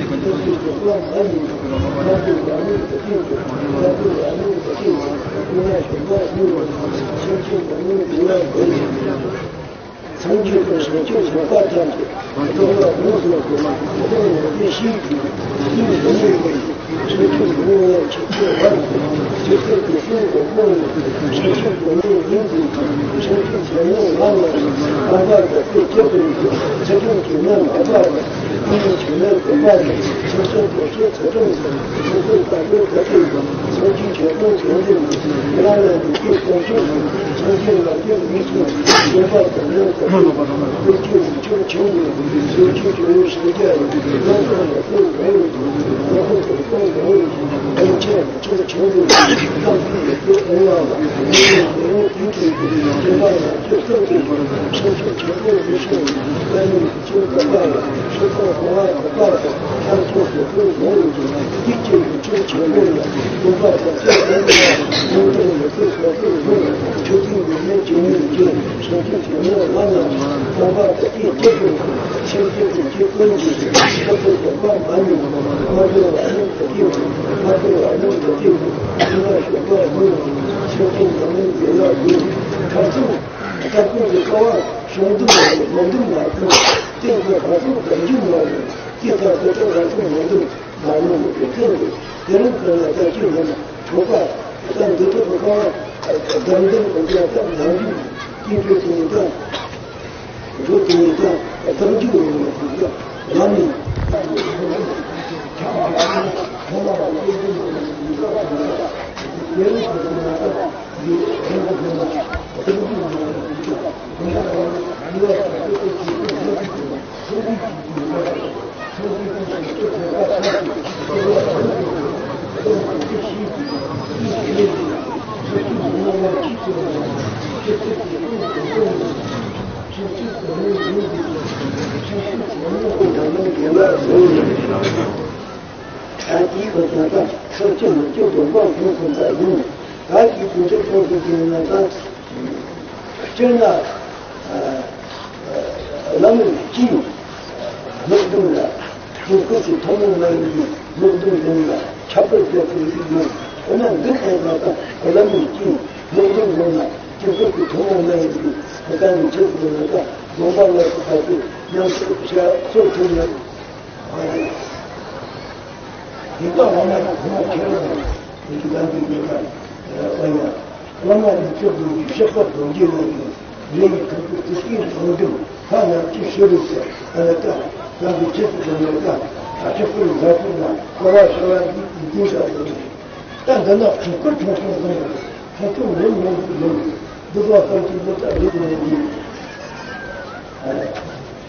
ཁོ་ཁོ་ཁོ་ཁོ་ཁོ་ཁོ་ཁོ་ཁ་སང་ལྟ་སྐོར་གྱི་ཀ་བ་ཤོང་འདུག་ལ་ལོག་འདུག་ལ་ཁོ་སྟེང་དུ་ཁ་སང་གང་ཅི་མ་རེད། ཀྱི་ཐག་ཏུ་ཏུ་རང་སོང་མ་འདུག་མ་ནོར་བའི་ཚེ་འདུག་དེ་རིང་ཁོ་ལ་ལྟ་སྐྱོད་མེད་ན་གྲོགས་པ་ད་འདི་ཐོག་ཏུ་ཀ་བ་དམ་དམ་གང་ཅི་ལྟ་ནང་རྒྱུ་ཀྱི་འགྲོ་དེ་ནི་ད་འགྲོ་དེ་ནི་ད་དམ་རྒྱུ་ཡོང་བ་དེ་ད་ལམ་ནི། ད་དེའི་བར་ད་ལྟ་སྲོག་གཅོད་མི་གཅོད་སྡོམ་པ་གསུངས་ཟིན་པ་ཡིན། ད་དེའི་དོན་ཚན་གསུངས་ཟིན་པ་ཡིན་ན་ད། སྤྱིར་ན། བླ་མའི་སྤྱིའི་སློབ་སྟོན་ལ་སྤྲུལ་སྐུ་ཚེ་ཐུན་མོང་མ་ཡིན་པའི་སློབ་སྟོན་ཡིན་ལ་ཁྱད་པར་རྒྱ་ཆེ་ཞིག་ཡོད། འོ་ན་འདི་ལྟར་ན་ད་བླ་མའི་སྤྱིའི་སློབ་སྟོན་ཡིན་ལ་སྤྲུལ་སྐུ་ཚེ་ཐུན་མོང་མ་ཡིན་པའི་བཀའ་ནི་ཆེད་དུ་ཡིན་ལ་ད་སྡོམ་པ་ལ་སོགས་པ་ཚོས་ཉམས་སུ་བཞག་སྲོལ་ཐུབ་ཡོད། དེ་དག་བླ་མ་དང་སློབ་མ་ཁྱེད་རང་ལ་འདི་གི་ལམ་འདི་ཉེ་བར་ཨ་ཡ། བླ་མ་ཡི་གེ་བདུན་གྱི་བཤགས་པ་སྡོམ་རྒྱུ་ལ་ཡིན། ལས་ཡི་ཐུགས་ཀྱི་ཚིག་གི་ལུང་སྟོན་ཐ་ན་ཅི་ཤེས་རུ་ཟེར་ཨ་ལ་ཀ་ལམ་གྱི་ཆེད་དུ་སྡོམ་ལ་ཀ་ཨ་ཅི་ཀུན་འགའ་ཀུན་ལ་ཀ་བ་ཤ་བ་འདི་འདི་འདྲ་ཡོད། ད་འདི་ན་ཁྲུང་ཁུར་ཁྲུང་ཁྲུང་ཟེར་ཡོད། ཁྲུང་ཁུར་མེད་མེད་ཟེར་ཡོད། འདི་ལ་ལྟ་ཅི་འདི་ལྟ་རེད་ཟེར་ཡོད།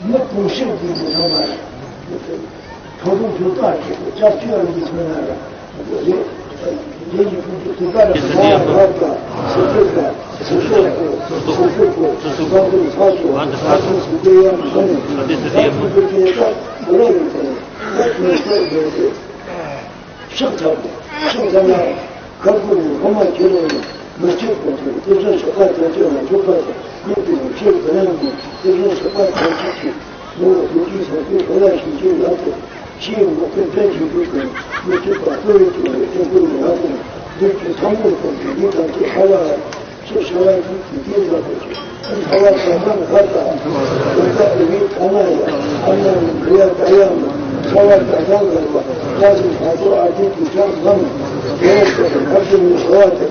མི་གང་ཤེས་ཀྱི་མི་ཚང་མ་ཐོ་རུ་ཐོ་ཏ་ཞིག་ཏུ་ཅག་ཅུ་ཡང་མི་ཚང་ན་རེད། རྗེས་ཀྱི་ཁོང་ཚོ་དེ་ག་རེ་མ་རབ་ཀ་སུ་ཚོད་ཀ་སུ་ཚོད་ཀ་སུ་ཚོད་ཀ་སུ་ཚོད་ཀ་སུ་ཚོད་ཀ་སུ་ཚོད་ཀ་ཡང་མི་ཚང་ན་ད་ཁོང་ཚོ་དེ་ཀ་མི་རབ་ཡོད་ཀྱང་ད་ཁོང་ཚོ་ཡོད་དེ། ཕྱག་འཚལ་ཏེ། ཕྱག་འཚལ་ན། ཁར་ཁུར་ནས་སློབ་མ་ཁྱེད་རང་ནས་མི་སྐྱོད་པ་དང་དེ་བཞིན་གཤེགས་པ་ཐམས་ཅད་ལ་མཆོད་པ་དང་སྙིང་དུ་ནས་ཆེར་དུ་ལེན་ཏེ་དེ་བཞིན་གཤེགས་པ་ཐམས་ཅད་ཀྱི་ངོ་བོ་ཐུགས་ཀྱི་སངས་རྒྱས་འཁོར་ལ་ཞིང་ཆེན་ལ་སོགས་ཕྱིའི་འོག་གི་དཔལ་ཆེན་པོའི་དོན་མི་སྐྱོད་པ་གཙོ་བོའི་དོན་ལ་དཀྱིལ་འཁོར་ནས་ཡར་དང་བདུད་ཀྱི་ཚོགས་མང་དང་དགེ་འདུན་ཐམས་ཅད་ཧ་ལ་ཧ་ལ། ཞེས་བྱ་བ་ཡི་དུས་ཀྱི་དེ་ལ་སོགས་ཀྱི་ ཁ་བ་དང་ཐང་གར་དང་། དོན་དག་དེ་གའི་ཐ་ན་ཡང་ཨ་ན་ཡང་འདི་ཡ་ད་ཡང་ཁ་བ་དང་ཐང་གར་བ་ལ་ཡང་ད་ཚོ་ཨ་ཅེ་དུ་ཆང་ལམ་དེ་ཁ་ཏུ་ནི་ཧོ་བ་དེ་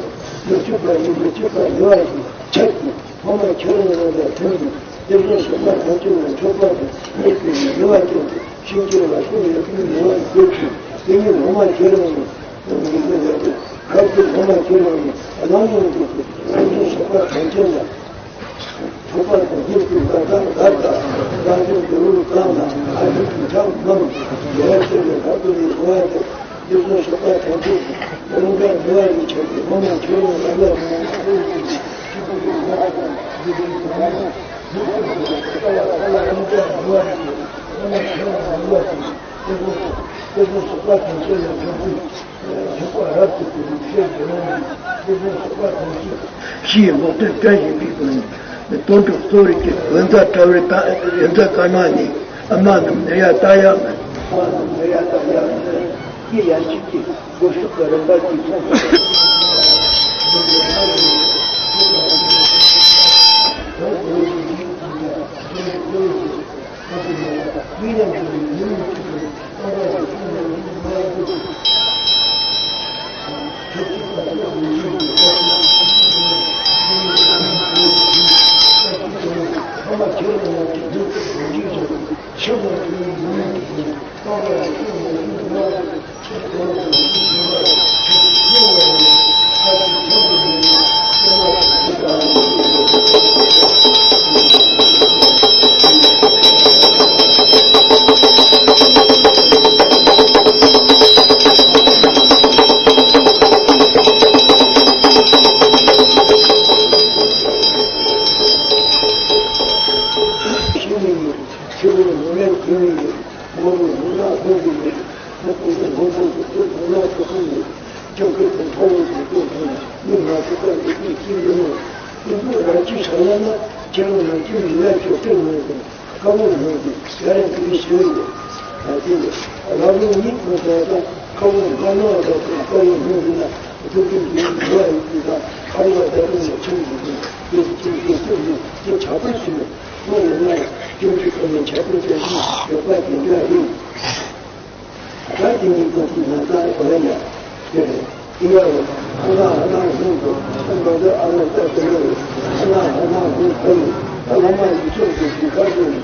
མི་ཆུབ་པ་ཡིན་མི་ཆུབ་པ་ཡོད་པ་ཞིག་ཆགས་ཀྱི། ཐོག་མར་ཁྱེད་རང་རྣམས་ལ་ཕན་ཚུན་སྡེ་སྲིད་སོགས་པ་ཐམས་ཅད་ལ་འཕྲོག་པ་དང་གནོད་པའི་ཉེས་པ་ཅན་དུ་ཤིན་ཏུ་ལ་སོགས་ཡོད་པའི་ཉེས་པ་འགོས་ཤིང་། དེ་ཉིད་ངོ་མ་ཁྱེད་རང་ཉིད་ཁབ་ཏུ་ངོ་མ་ཁྱེད་རང་ཉིད་རང་ཉིད་ཀྱི་སེམས་ཅན་སོགས་པ་ཐམས་ཅད་ལ་འཕྲོག་པ་དང་གནོད་པའི་ལྟ་སྟངས་ལྟར་དང་། རང་བྱུང་གི་རོལ་དང་ལ་ཨ་ཏི་ཀྱི་ཆང་རྣམས་ལས་ཆེ་བའི་ཁབ་ཏུ་ནི་འགྲོ་བ་དང་། དེ་ཚོ་སོགས་པ་ཐམས་ཅད་ཀྱི་རང་ག་ཉེ་བ་ཡི་ཆ་གི་ངོ་མ་ཁྱོད་རང་ལ་ལ་ཆེ་བ་ཁ་ལ་རང་ག་ཉེ་བ་ཡི་ངོ་མ་ཁྱོད་རང་ལ་ལ་ཆེ་བ་ཁ་ལ་རང་ག་ཉེ་བ་ཡི་ངོ་མ་ཁྱོད་རང་ལ་ལ་ཆེ་བ། དེ་ཚོ་དེ་ཚོ་སོགས་པ་ཐམས་ཅད་ལ་འཇུག་པའི་ལེགས་པ་རབ་ཏུ་ཀུན་ཏུ་ཤེས་དགོས་ན་ནི་དེ་ཚོ་སོགས་པ་ཐམས་ཅད་ཕྱི་ཡི་ལོག་ལྟའི་བཀྲ་ཤིས་པའི་སྒོ་ནས་དོན་དུ་གཙོ་རིགས་ཀྱི་བོད་མཛའ་དྲ་བའི་ད་བོད་མཛའ་དཀར་ནག་ནི། ཨ་མ་རྣམས་ནི་ཡ་ལྟ་ཡ་མིན། ཨ་མ་རྣམས་ནི་ཡ་ལྟ་ཡ་མིན། ཀྱེ་ཡ་གཅིག་གིས་སྒོ་ཕྱུགས་ཀྱི་རིམ་པ་གཅིག་མཐོང་ཞིང་། ཁྱེད་རང་ནང་ཁྱིམ་ཡིན་ན་ཁྱོད་སྐད་མི་ཉན། དཀར་པོ་ནང་ཁྱིམ་ཡིན་ན་ཁྱོད་སྐད་མི་ཉན། ཁ་བོ་ནང་གི་ཡ་ར་འདི་ཞུ་ཡོད། ད་དེ་ལ་རང་ལུགས་ཉིད་ཁོ་ཐག་དང་ཁ་བོ་མ་ནང་ར་དང་ཁ་བོ་ནང་ཡིན་ན་རྫུ་འཕྲུལ་གྱི་འགྲོ་བ་ཡིན་གྱི་དང་ཁ་བོ་ད་དུང་ཡང་ཆུང་གི་དུས་དེ་ཆུང་གི་དུས་ནི་དེ་ཆགས་པར་བྱུང་། ཁོ་ཡིན་ན་ཡང་སྐྱོན་གྱི་ཁོ་ནས་ཆགས་པར་བྱུང་ཡོད་པ་དེ་འདྲ་ཡིན། ད་དེ་ཉིད་ཀྱང་དེ་ན་ད་ག་ལ་ཡ། དེ་རེད། དེ་ཡ་རེད། ཨ་ན་ཨ་ན་ཧུན་དུ་ཨ་ན་ད་ཨ་ན་ད་དེ་རེད། ཨ་ན་ཨ་ན་ཧུན་ད་ཡིན། ད་ལོ་མ་ཡི་ཆོས་ཀྱི་དེ་ག་དེ་རེད།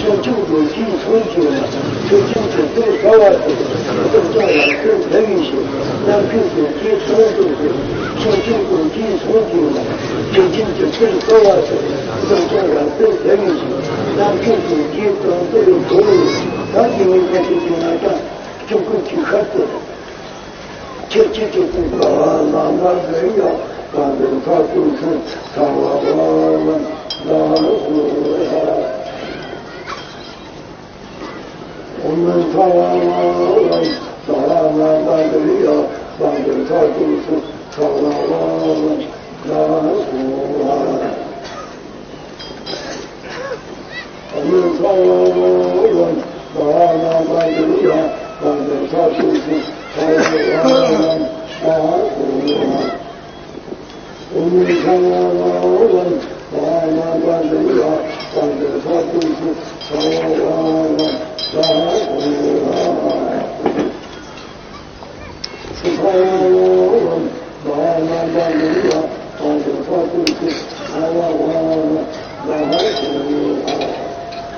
ཕྱོགས་བཅུ་རྡོ་རྗེའི་ཚོགས་ཀྱིས་ན། ཕྱོགས་བཅུ་དེ་དགའ་བ་དང་སྟོབས་ཀྱང་རབ་ཏུ་དགའ་བའི་ཞིང་། རྣམ་ཀུན་དགོངས་ཀྱི་ཚོགས་རྫོགས་ཏེ། ཕྱོགས་བཅུ་རྡོ་རྗེའི་ཚོགས་ཀྱིས་ན། ཕྱོགས་བཅུ་དེ་དགའ་བ་དང་སྟོབས་ཀྱང་རབ་ཏུ་དགའ་བའི་ཞིང་། རྣམ་ཀུན་དགོངས་ཀྱི་ཚོགས་རྫོགས་ཏེ། བདག་གི་ཉིན་མཁའ་ཞིག་ཏུ་ན་དང་བཅུ་དགུ་གི་ཤར་དུ། ཁྱེད་ཀྱི་ཐུགས་ཀྱི་བླ་མ་ལ་ཡ་བ་འདི་ཚ་ཏུ་སུ་ཚ་བ་བ་ལ་ལ་ཧུ་ཧ། ཨོཾ་ཚ་བ་བ་ལ་ལ་མ་བ་འདི་ཡ་བ་འདི་ཚ་ཏུ་སུ་ཚ་བ་བ་ལ་ལ་ཧུ་ཧ།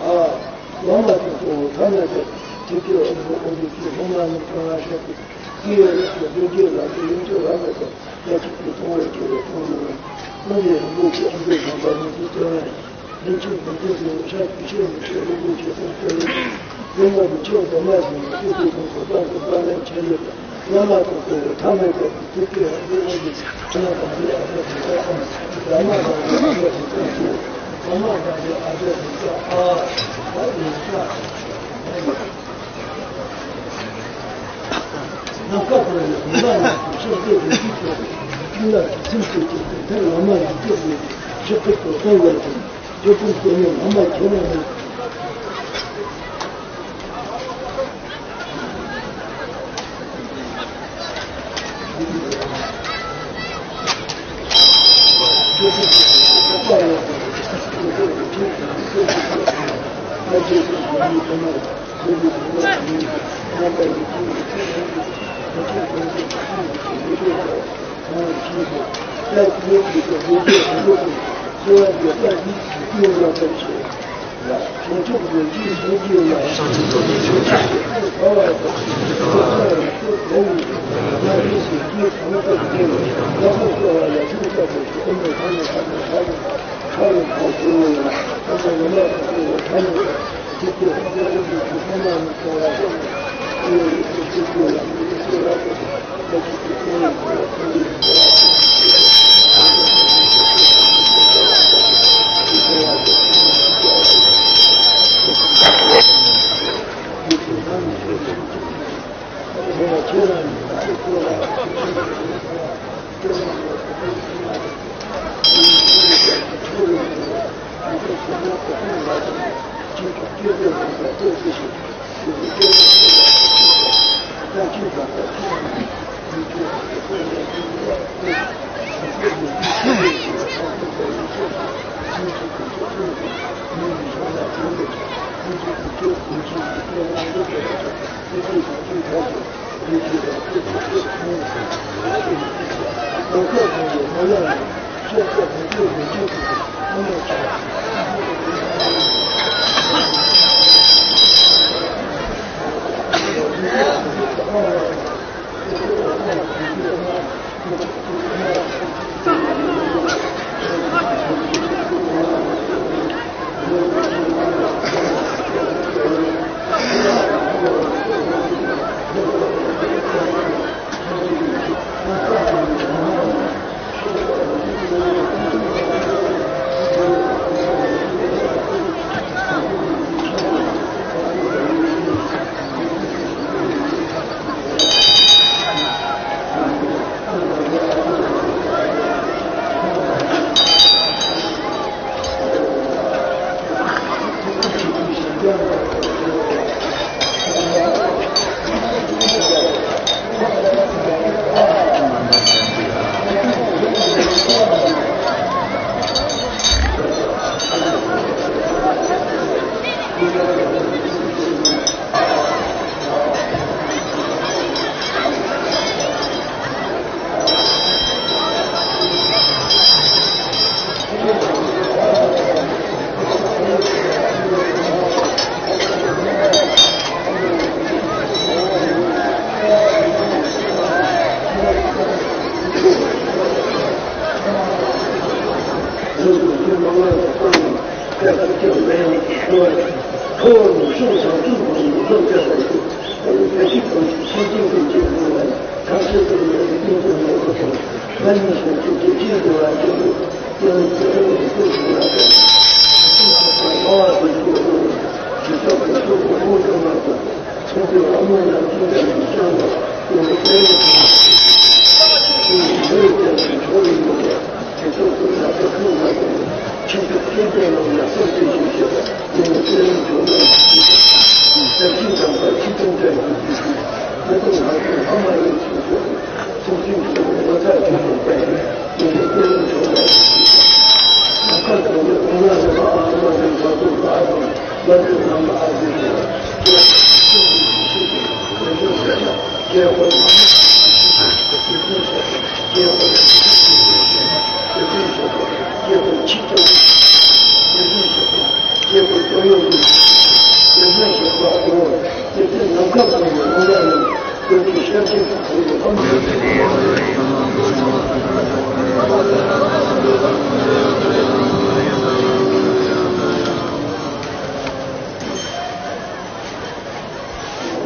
ཨ། བླ་མ་དང་གཙོ་བོ་ཐ་མལ་པའི་ཐུགས་ཀྱི་དབང་པོ་དབང་པོའི་སྐྱེས་སློབ་མ་རྣམས་གང་ལ་བཤད་དེ། སྐྱེ་བའི་རིགས་ཀྱི་ལོ་རྒྱུས་ལ་དེ་ཡོངས་སུ་རབ་མེད་པར་ཡ་གཅིག་ཏུ་མཐོང་བར་གྱུར་པའི་ཐུགས་སྨོན་ལམ། ཀུན་མཁྱེན་རིན་པོ་ཆེ་ཨ་མདོ་ཟམ་པ་ཉིད་ཀྱིས་སྟོན་པ་ཡིན། རིན་ཆེན་གོང་ཆེན་གྱི་ཤ་ཀུ་ཤའི་མི་ཆོས་རིན་པོ་ཆེ་གསུང་སྟོན། ཡུམ་མ་རིན་ཆེན་སྒོ་མ་ཞིག་ནས་སྐུ་ཚེ་ཐུང་སོང་། བསམ་དུ་དཀའ་ངལ་ཆེ་ཡོད་པ། བླ་མ་དང་གཙོ་བོ་ཐ་མལ་པའི་ཐུགས་ཀྱི་དབང་པོ་དབང་པོའི་ཐ་མ་དང་པོའི་ཨ་ཏི་ཤ་ཨ། བླ་མ་དང་པོའི་ཨ་ཏི་ཤ་ཨ། ཨ། ནམ་མཁའ་དང་ཡང་མི་འདྲ་བའི་ཕྱོགས་བཅུའི་རིགས་ཀྱི་ཕྱོགས་ཀྱི་ཀུན་ལ་སེམས་ཅན་གྱི་དོན་མཐར་བླ་མ་ཡི་གེ་ལས་ཞིབ་ཏུ་གོ་བརྡ་ཡོད་ཅིང་། ཆོས་ཀུན་དེ་ནི་བླ་མ་ཁྱེད་རང་ཡིན།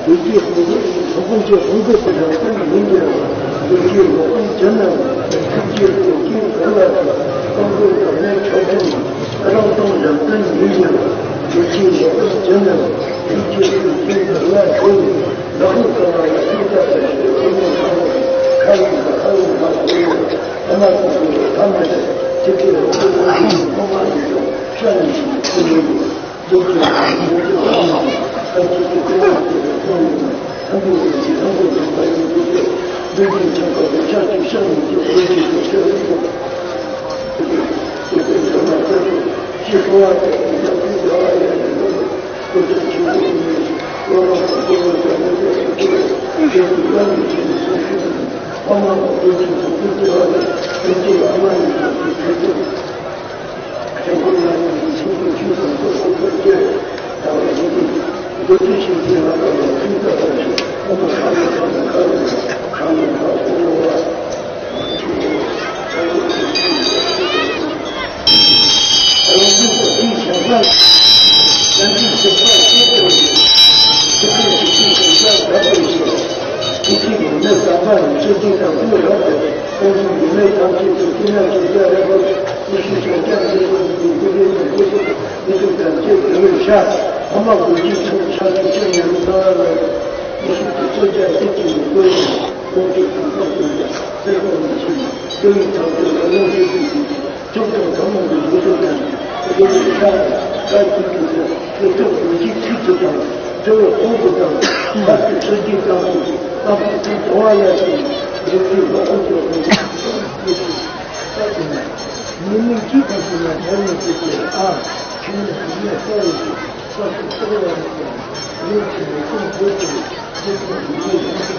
བདེ་སྐྱིད་དབང་པོ་ཚོགས་ཁང་གི་དབང་པོ་དེ་རང་སྟེང་མི་འགྱུར་བ། བདེ་སྐྱིད་འོད་སྟོང་ཅན་ནམ་ཐུགས་རྗེ་བདེ་སྐྱིད་འགྲོ་ལ་དང་པོ་དང་ནས་ཆོག་ཅན་རང་སྟོང་རང་སྟེང་མི་འགྱུར་བ། བདེ་སྐྱིད་འོད་སྟོང་ཅན་ནམ་ཐུགས་རྗེ་བདེ་སྐྱིད་འགྲོ་ལ་ཆོག་ནས་ལག་པ་ཀ་ལ་ཡ་ཐུགས་ཀ་ལ་ཞེས་ཨོ་མོ་ཁ་ལ་ཁ་ལ་ཁ་ལ་ཁ་ལ་ཁ་ལ་ཁ་ལ་ཁ་ལ་ཁ་ལ་ཁ་ལ། ཐུགས་རྗེ་ཁྲིད་དུ་དང་། དེ་བས་ཁོང་དུ་དང་། ཕར་ཚུར་ཚུར་གྱིས་དང་། དང་ཚུར་ཚུར་དང་བ་ལ་ཞིག་ལོ་རྒྱུས་ལོ་ཨོ་ཅོ་ཨོ་ཅོ། མི་མིན་གྱི་ཁ་ཤས་ལ་བར་ནས་བྱེད་པའི་ཨ། ཁྱོད་ནི་མི་ས་རེད་ཅིག་ས་སུ་སོགས་ལ་ནི་ཀྱང་། ལུགས་ཀྱི་མི་ཁུངས་བོད་ཀྱི་རྗེ་བཙུན་མི་ཡི་ཡོངས་སུ་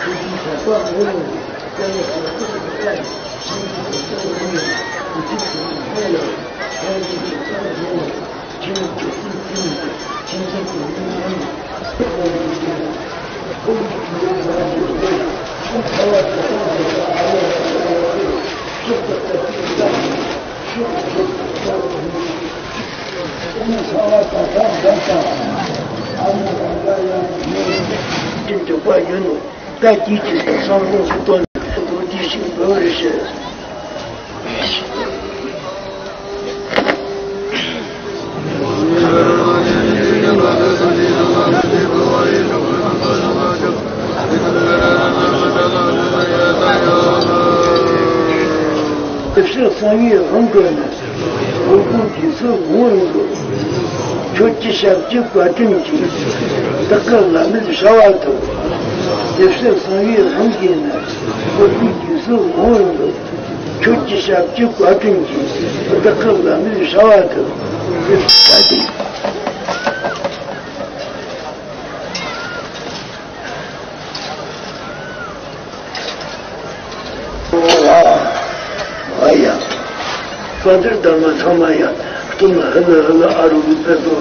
ཁྱོད་ཀྱི་ཞབས་པ་ངོ་ལོང་གི་ཀྱང་ཡང་ཞབས་ཏོག་གི་ཀ་ཡིན། ཁྱིམ་གྱི་ཞབས་ཏོག་ངོ་ལོང་གི་ཁྱིམ་གྱི་ཧོང་ལ་ཁྱིམ་གྱི་ཞབས་ཏོག་ངོ་ལོང་། འཇུག་པ་ཡིན་ནོ། ད་ཀྱི་ཀྱི་དང་བསམ་བློ་སུ་བཏོན་ནས་རྡོ་རྗེ་ཞིག་འབུལ་རེ་བྱེད། དེ་ཕྱིར་གསང་བའི་དབང་གིས་ནི། འོད་དཔག་དུས་སུ་ངོ་རིང་དུ། ཁྱོད་ཀྱི་ཞབས་ཀྱི་བཀའ་དྲིན་གྱིས། བདག་གི་ལམ་མེད་བྱ་བ་ཐོབ། དེ་ཕྱིར་གསང་བའི་དབང་གིས་ནི། འོད་དཔག་དུས་སུ་ངོ་རིང་དུ། ཁྱོད་ཀྱི་ཞབས་ཀྱི་བཀའ་དྲིན་གྱིས། བདག་གི་ལམ་མེད་བྱ་བ་ཐོབ། དེ་ཕྱིར་ད་དེ། ཨ་ཡ། བཛྲ་དྷརྨ་ཚང་མ་ཡ། སྟོན་ཧ་ལ་ཧ་ལ་ཨ་རུ་བི་ཕེ་ཏོ།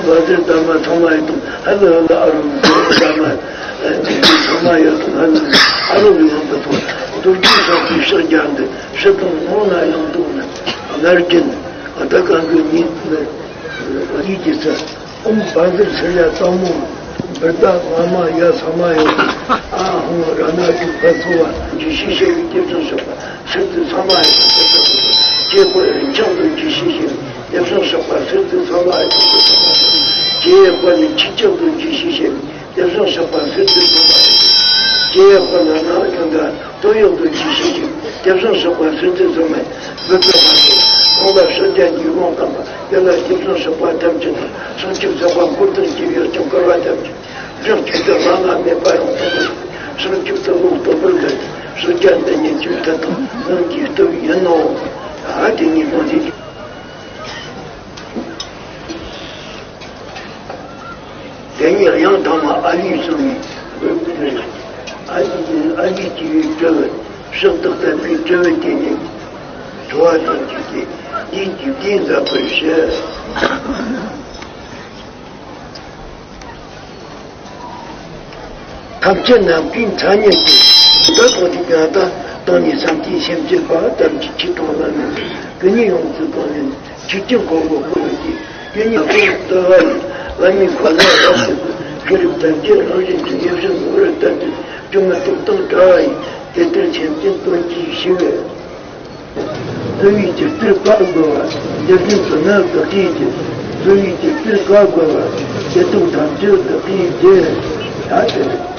བཛྲ་དྷརྨ་ཚང་མ་ཡ་དང་ཧ་ལ་ཧ་ལ་ཨ་རུ་བི་ཕེ་ཏོ། དྷརྨ་ཚང་མ་ཡ་དང་ཧ་ལ་ཨ་རུ་བི་ཕེ་ཏོ། རྡོ་རྗེ་སོགས་ཀྱི་ཕྱག་རྒྱ་འདི་ཕྱི་དང་ནང་ན་ཡང་དུ་ནི། ངར་གྱིན་ཨ་ད་གང་གི་ཉིད་ནི་ཡིད་ཀྱི་ཚུལ། ཨོཾ་བཛྲ་ཤྲཱི་ཡ་དང་མོ། བི་ཏ་བ་མ་ཡ་ས་མ་ཡ། ཨ་ཧོ་ར་ན་ཏུ་ཕ་སོ་བ། ཇི་ཤེས་ཤེས་པའི་སྐྱེས་བྱུང་ཞོག་པ་སུ་ཏུ་ས་མ་ཡ། ཇེ་ཧོ་རིན་ཆེན་དུ་ཇི་ཤེས་ཤེས་པའི་སྐྱེས་བྱུང་ཞོག་པ་སུ་ཏུ་ས་མ་ཡ། ཇེ་ཧོ་ནི་ཆིག་ཆག་ཏུ་ཇི་ཤེས་ཤེས་པའི་སྐྱེས་བྱུང་ཞོག་པ་སུ་ཏུ་ས་མ་ཡ། ཇེ་ཧོ་ན་ན་ཀ་འགའ། དོན་ཡོད་དོན་གྱི་ཤེས་བཞིན་སྐྱེས་བྱུང་ཞོག་པ་སུ་ཏུ་ཚང་མས་བུ་ཕྲུག་མ་སོང་གོང་ལ་ཤོད་ཀྱང་འཇིགས་སློང་དམ་པ་དེ་ལ་སྐྱེས་བྱུང་ཞོག་པ་ཐམས་ཅད་དང་། བྱང་ཆུབ་སེམས་དཔའ་འཁོར་དང་བཅས་པའི་སྐྱབས་འཁོར་བ་ཐམས་ཅད། བྱང་ཆུབ་ཏུ་བླ་ན་མེད་པ་ཡང་དག་པར་རྫོགས། བྱང་ཆུབ་ཏུ་ལོག་རྟོག་པར་འགལ་ཏེ་གསོད་བྱ་འདི་ཉིད་ཀྱི་མཐུ་དང་ལམ་གྱི་སྟོབས་ཡིན་ནོ། ཨ་དེ་ཉིད་མ་ཟད། དེ་ཉིད་ཡང་དག་མ་ཨ་ལི་གསུངས་ནས། ཨ་ལི་ཨ་ལི་སྐྱེ་བའི་སྤྲུལ་པ། ཕྱག་རྟགས་དམ་པའི་སྤྲུལ་པ་དེ་ནི། འགྲོ་བ་ཐམས་ཅད་ཀྱི་སྡིག་སྒྲིབ་སྦྱངས་པར་བྱེད། ཐམས་ཅད་ནམ་མཁའི་མཚན་ཉིད་ཀྱི། འདི་དང་དེ་ཀྱང་དང་དང་ནི་བསམ་གཏན་སེམས་བསྐྱེད་པ་ཐམས་ཅད་ཆོས་དང་བླ་མེད་ཀུན་ནས་ཡོངས་སུ་གང་ནས་ཆོས་ཀྱི་འཁོར་ལོ་བསྐོར་བའི་དེ་ཉིད་ལ་ལྟ་བ་ཡི་བླ་མའི་འཁོར་ལོ་རབ་ཏུ་ཤེས་རབ་ཐམས་ཅད་རང་བཞིན་གྱིས་ཡེ་ཤེས་ངོ་བོར་བལྟ་སྟེ་སྐྱོན་མི་སྟོབས་དང་བྲལ་བ་ཡི་དེ་ལྟར་སེམས་ཅན་དོན་གྱིས་ཤེས་པས། རྩོལ་བའི་ཇི་ལྟར་བཀག་དགོས་པ། དེ་བཞིན་དུ་ནི་བདག་གིས་ཀྱང་རྩོལ་བའི་ཇི་ལྟར་བཀག་དགོས་པ། དེ་དག་ཐམས་ཅད་བདག་གིས་ཀྱང་ད་དེ་ད་ལྟ།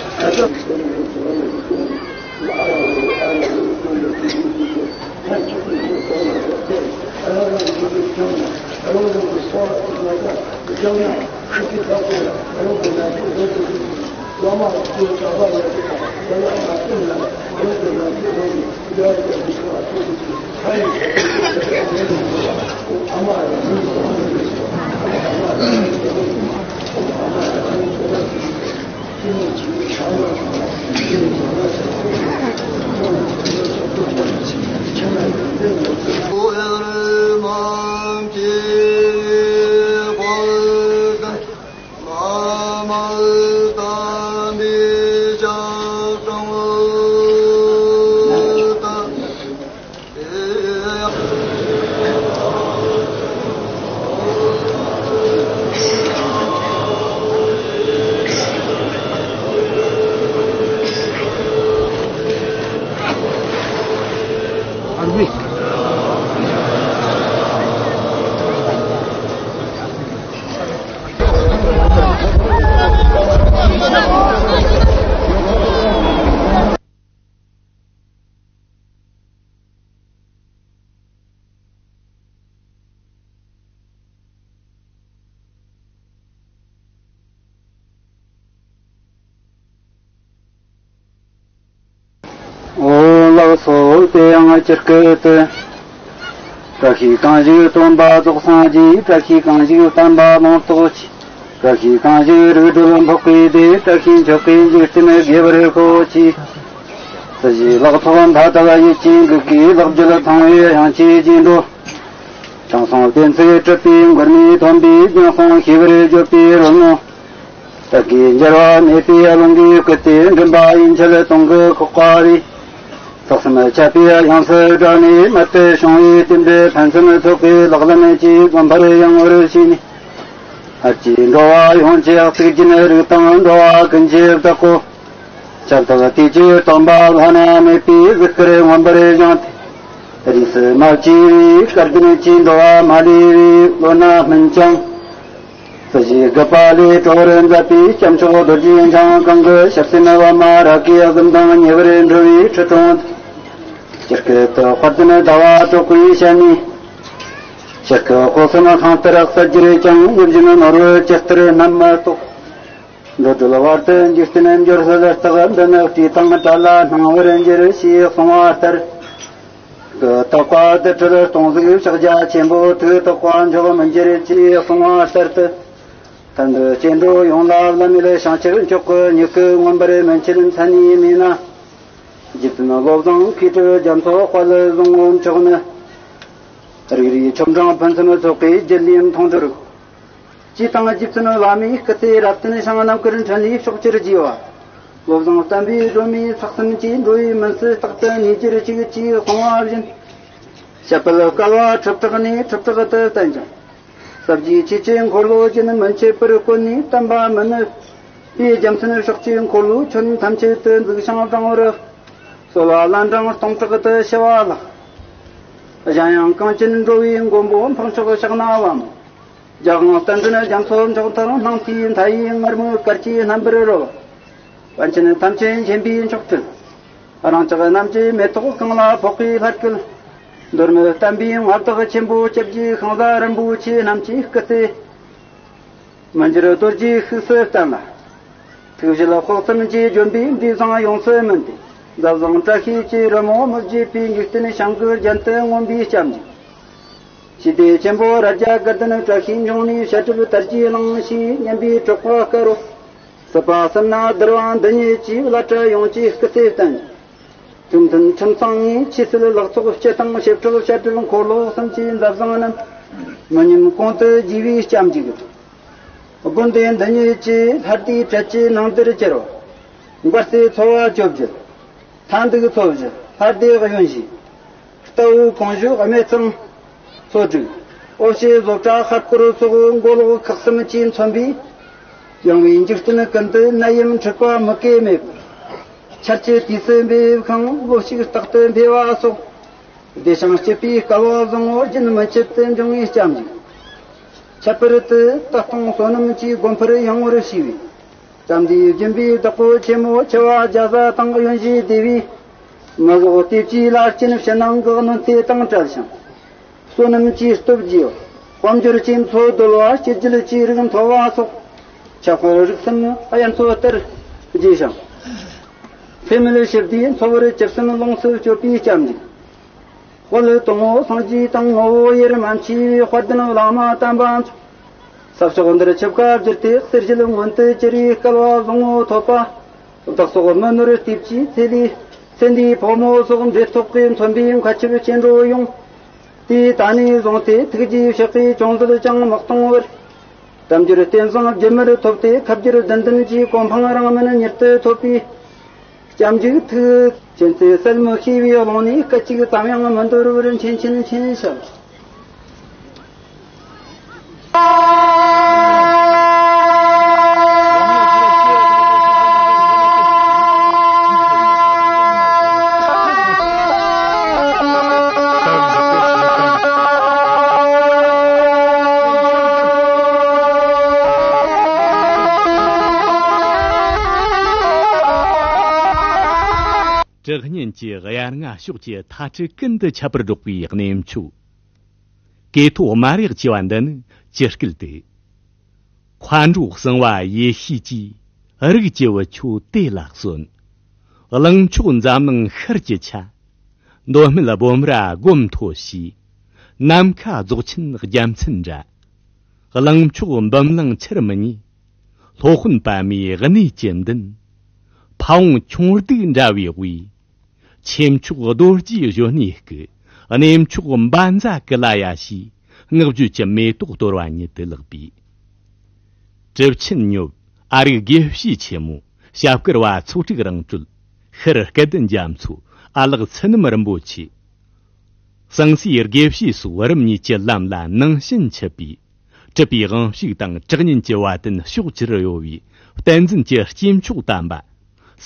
ཅི་སྐད་དུ། བཀྲ་ཤིས་གང་ཞིག་སྟོན་པ་རྫོགས་སངས་རྒྱས། བཀྲ་ཤིས་གང་ཞིག་བསྟན་པ་ལོངས་སྤྱོད་ཆེ། བཀྲ་ཤིས་གང་ཞིག་རིགས་སྒྲོལ་འཕགས་པའི་སྡེ། བཀྲ་ཤིས་མཆོག་གི་འཇིག་རྟེན་དགེ་བར་ཤོག་ཅེས། སྲིད་ཞིའི་ལག་ཐོགས་མཐའ་དག་ཡིད་ཀྱིས་འགུགས་ཀྱིས། ལེགས་བརྒྱུད་མཐོང་བའི་དབྱངས་ཀྱིས་རྗེས་འགྲོ། དྲང་སྲོང་བདེན་ཚིག་གྲུབ་པའི་མགོན་མེད་མཐོན་པོའི་རྒྱང་སྲོང་ཤེས་པར་བརྗོད་པའི་རོལ་མོ། བདག་གིས་འགྱུར་བ་མེད་པའི་རླུང་གིས་བསྐུལ་ཏེ། མགྲིན་པ་ཡན་ཆད་དུང་གི་ཁོག་པ་རེ། ལྷག་བསམ་ཆད་པའི་དབྱངས་སུ་བསྒྲགས་ནས། རྨད་དུ་བྱུང་བའི་རྟེན་འབྲེལ་ཕུན་སུམ་ཚོགས་པའི་ལག་ལེན་གྱི་སྒོམ་པར་ཡང་བོར་བྱས་ནས། ལྷར་བཅས་འགྲོ་བ་ཡོངས་ཀྱི་གཙུག་རྒྱན་རིགས་དང་། འགྲོ་བ་ཀུན་གྱི་བདག་པོ། ཁྱབ་བདག་དུས་ཀྱི་སྟོན་པ་བླ་ན་མེད་པའི་གཟིགས་སྐར་མངོན་པར་བཞེངས་ཏེ། རིས་སུ་མ་ཆད་པའི་སྐལ་ལྡན་གྱི་འགྲོ་བ་མ་ལུས་པའི་བློ་སྣ་སྨིན་ཅིང་། སྲིད་ཞིའི་རྒུད་པ་ལས་སྒྲོལ་བར་མཛད་པའི་སྐྱབས་མཆོག་རྡོ་རྗེ་འཆང་གང་གི་ཞབས་སེན་པདྨ་རཱ་གའི་གཟི་མདངས་ཉེ་བར་འགྲོ་བའི་ཁྲི་དྲུང་དུ། ཇི་སྐད་དུ། དཔལ་ལྡན་ཟླ་བ་གྲགས་པའི་ཞལ་ནས། ཇི་སྐད་དཔག་བསམ་ཁང་ལྟར་གསལ་གྱུར་ཀྱང་། ཡིད་བཞིན་ནོར་བུ་ཇི་ལྟར་རྣམ་མ་རྟོགས། འགྲོ་འགྲུལ་བར་དུ་འཇིག་རྟེན་འབྱོར་སྲིད་རྟག་འདི་ནི། བཀྲེས་དང་བྲལ་ལ་སྣང་བར་འགྱུར་ཞེས་གསུངས་པ་ལྟར། གི་དག་པ་དུར་ཁྲོད་སྟོང་གཟུགས་ཕྱག་རྒྱ་ཆེན་པོ། ཐུགས་དག་པ་འཇོག་མི་འགྱུར་ཅེས་གསུངས་པ་ལྟར་དུ། ཐར་འདོད་སྐྱེ་འགྲོ་ཡོངས་ལ་བླ་མེད་བྱང་ཆུབ་མཆོག་གི་མྱུ་གུ་མངོན་པར་སྨིན་ཆེད་མཚན་ནས་སྨྲས་ན། རྗེ་བཙུན་བློ་བཟང་མཁས་གྲུབ་རྒྱ་མཚོ་དཔལ་བཟང་པོ་མཆོག་ནི། རིགས་རུས་ཆོ་འབྲིང་ཕུན་སུམ་ཚོགས་པའི་རྒྱུད་ལས་མཐོང་གྲོལ། ཅེས་དང་རྗེ་བཙུན་བླ་མའི་སྐུ་ཚེ་རབ་བརྟན་ཞིང་རྣམ་དཀར་འཕྲིན་ལས་ཕྱོགས་བཅུར་རྒྱས་པ། བློ་བཟང་བསྟན་པའི་སྒྲོན་མེ་ལྷག་བསམ་གྱིས་འགྲོ་བའི་མུན་བསལ་རྟག་ཏུ་གནས་གྱུར་ཅིག་ཅེས་གསུངས་པ་བཞིན། བྱ་བལ་བསྐལ་པ་ཁྲི་ཕྲག་ནས་ཁྲི་ཕྲག་ཏུ་བསྟན་ཅིང་། ཟབ་རྒྱས་ཆོས་ཀྱི་འཁོར་ལོ་རྒྱུན་མི་འཆད་པར་བསྐོར་ནས། བསྟན་པ་མི་ནུབ་པའི་རྒྱལ་མཚན་ཕྱོགས་ཀྱི་འཁོར་ལོའི་ཁྱོན་ཐམས་ཅད་དུ་འཛུགས་ཤིང་བསྐྲུན་པར། གསོལ་བ་ལན་གྲངས་སྟོང་ཕྲག་ཏུ་ཞུ་བ་ལགས། གཞན་ཡང་གངས་ཅན་འགྲོ་བའི་མགོན་པོ་འཕགས་མཆོག་ཕྱག་ན་པདྨོ། རྒྱལ་དབང་བསྟན་འཛིན་རྒྱ་མཚོ་མཆོག་མཐར་སྣང་མཐའི་མཐའ་ཡས་ངར་མོའི་སྐར་གྱི་རྣམ་པར་རོལ་བ། པཎ་ཆེན་ཐམས་ཅད་མཁྱེན་པའི་མཆོག་སྤྲུལ། རང་ཅག་རྣམས་ཀྱི་མེ་ཏོག་གང་ལ་ཕོག་པའི་ལྷ་སྐལ། མདོ་སྨད་བསྟན་པའི་མངའ་བདག་ཆེན་པོ་སྐྱབས་རྗེ་ཤིང་བཟའ་རིན་པོ་ཆེ་རྣམས་ཀྱི་སྐུ་ཚེ་མི་འགྱུར་རྡོ་རྗེའི་ཤུགས་སུ་བརྟན་ལ། ཐུགས་བཞེད་དཔག་བསམ་གྱི་ལྗོན་པའི་འབྲས་བཟང་ཡོངས་སུ་སྨིན་ཏེ། མཛའ་བཟང་བཀྲ་ཤིས་ཀྱི་རི་མོ་མི་བརྗེད་པའི་འཇིག་རྟེན་ཞིང་གི་རྒྱན་དུ་མངོན་པའི་སྐྱབས་འཇུག་ཞི་བདེ་ཆེན་པོ་རྭ་རྒྱ་དགའ་ལྡན་བཀྲ་ཤིས་འབྱུང་གནས་བཤད་སྒྲུབ་དར་རྒྱས་གླིང་ཞེས་སྙན་པའི་གྲགས་པ་དཀར་པོ། སྲིད་པ་གསུམ་ན་བསྡུར་བ་འདི་ཉིད་ཀྱིས་བླ་གྲྭ་ཡོངས་ཀྱི་སྐུ་ཚེ་བརྟན། ཐུགས་མཐུན་ཁྲིམས་གཙང་ངེས་ཆོས་སྲིད་ལག་ཚོགས་སྤྱི་དང་། ཞིབ་ཕྲ་བཤད་སྒྲུབ་འཁོར་ལོ་གསུམ་གྱི་མཛའ་བཟང་རྣམས། མི་ཉམས་གོང་དུ་རྒྱས་པའི་སྐྱབས་འཇུག་དགོན་སྡེ་འདི་ཉིད་ཀྱི་ལྷ་སྡེའི་གྲལ་གྱི་ནང་དུ་གྱུར་པ། མགར་སྡེ་ཚོ་བ་བཅོ་བརྒྱད། མཐའ་འདུལ་ཚོ་བཞི། ལྷ་སྡེ་གཡོན་བཞི། རྟ་བོ་གོང་ཞུ་སྨད་གཙང་ཚོ་དྲུག་ཨོ་ཤེ་བཟོ་གྲྭ་ཤར་སྐོར་སོགས་མགོ་ལོག་ཁག་གསུམ་གྱིས་མཚོན་པའི། ཡངས་པའི་འཇིག་རྟེན་ཀུན་ཏུ་ནད་ཡམས་འཁྲུག་པ་མུ་གེ་མེད་པར། ཆར་ཆུ་དུས་སུ་འབེབས་ཤིང་ལོ་ཕྱུགས་རྟག་ཏུ་འཕེལ་བ་སོགས། བདེ་ཞིང་སྐྱིད་པའི་སྐལ་བ་བཟང་པོ་རྒྱུན་མི་འཆད་དུ་འབྱུང་བའི་སྐྱབས་འཇུག་ཁྱད་པར་དུ་ལྟ་སྟངས་བསོད་ནམས་ཀྱི་སྒོ་འཕར་ཡངས་པོར་ཕྱེ་བའི། བྱམས་བརྩེའི་སྦྱིན་པའི་བདག་པོ་ཆེན་མོ་ཆེ་བ་རྒྱ་བཟའ་དང་གཡོན་གཞིའི་སྡེ་བའི། མི་ཟོག་སྟེ་བཅས་ལ་སྐྱིན་ཕྱི་ནང་གི་གནོད་འཚེ་དང་བྲལ་ཞིང་། བསོད་ནམས་ཀྱི་སྟོབས་ཀྱིས་དཔལ་འབྱོར་གྱི་མཚོ་རྡོལ་བ། སྐྱེ་རྒྱུད་ཀྱི་རིགས་མཐོ་བ་སོགས། ཁྱད་པར་རིགས་གསུམ་དབྱར་མཚོ་ལྟར་རྒྱས་ཤིང་། འཚེ་མེད་ཞི་བདེའི་འཚོ་བར་ཇི་བསམ་ལོངས་སུ་སྤྱོད་པའི་སྐྱབས་འཇུག་དཔལ་དུ་མོ་སངས་རྒྱས་དང་ངོ་བོ་དབྱེར་མ་མཆིས་པའི་དཔལ་ལྡན་བླ་མ་དམ་པ་མཆོག་ས་ཕྱོགས་འདིར་ཆིབས་ཁ་བསྒྱུར་ཏེ། གསེར་ཞལ་མངོན་དུ་གྱུར་པའི་སྐལ་བ་བཟང་པོ་ཐོབ་པ། བདག་སོགས་མི་ནོར་ལྟེབ་ཀྱི་ཚེ་ལས་ཚེ་འདིའི་ཕོ་མོ་སོགས་འབྲེལ་ཐོག་གིས་མཚོན་པའི་མཁའ་ཁྱབ་སྐྱེ་འགྲོ་ཡོངས། དེ་ད་ནས་བཟུང་སྟེ་ཐུགས་རྗེའི་ཕྱག་གིས་ཅུང་ཟད་ཀྱང་མི་གཏོང་བར། དལ་འབྱོར་རྟེན་བཟང་རྒྱུན་མར་ཐོབ་སྟེ། ཁ་བསྒྱུར་བདུན་ལྡན་གྱི་གོ་འཕང་རིང་མིན་མྱུར་དུ་ཐོབ་པའི་སྐྱབས་འཇུག་ཐུགས། མཁྱེན་བརྩེ་གསལ་མི་ཤེས་པའི་ཀློང་ནས་སྐད་ཅིག་ཙམ་ཡང་མི་འདོར་བར་མཁྱེན་མཁྱེན་མཁྱེན་ཞབས། དྲག་ཉིན་གྱི་དབྱར་རྔ་ཕྱོགས་ཀྱི་མཐའ་ཁྲི་ཀུན་ཏུ་ཁྱབ་པར་སྒྲོག་པའི་གནས་མཆོག། ཀེ་ཐོག་དམར་ཡག་ཅེས་པ་འདི་ནི་ཇི་སྐད་དེ། མཁའ་འགྲོ་གསང་བ་ཡེ་ཤེས་ཀྱིས། རིགས་ཀྱི་བུ་ཁྱོད་དེ་ལ་གསོན། གླིང་མཆོག་འཛམ་གླིང་ཤར་གྱི་ཆ། མདོ་སྨད་སྦོམ་ར་སྒོམ་མཐོ་ཞེས། ནམ་མཁའ་རྫོགས་ཆེན་རྒྱལ་མཚན་འདྲ། གླིང་མཆོག་འབུམ་གླིང་ཆར་མི་ཉེ། སློབ་དཔོན་པདྨའི་གནས་ཀྱི་མདུན། ཕ་བོང་ཁྱུང་རྡུལ་འདྲ་བའི་དབུས། ཆེ་མཆོག་རྡོ་རྗེའི་གཞོན་ནུའི་སྐུ། གནས་མཆོག་འབའ་འཛའ་ཀི་ལ་ཡ་ཞེས། བསྔགས་བརྗོད་ཀྱི་མེ་ཏོག་གཏོར་བ་ཉིད་དུ་ལེགས་པའི། གྲུབ་ཆེན་ཉོབ། ཨ་རིག་དགེ་བཤེས་ཆེན་མོ། ཞབས་དཀར་བ་ཚོགས་དྲུག་རང་གྲོལ། ཤར་སྐལ་ལྡན་རྒྱ་མཚོ། ཨ་ལགས་ཚུལ་རྣམ་རིན་པོ་ཆེ། ཟངས་སྲས་དགེ་བཤེས་སོགས་རིམ་གཉིས་ཀྱི་ལམ་ལ་ནང་བྱན་ཆུད་པའི། གྲུབ་པའི་དབང་ཕྱུག་དང་གྲགས་སྙན་གྱི་བ་དན་ཕྱོགས་བཅུར་གཡོ་བའི། བསྟན་འཛིན་གྱི་སྐྱེས་མཆོག་དམ་པ།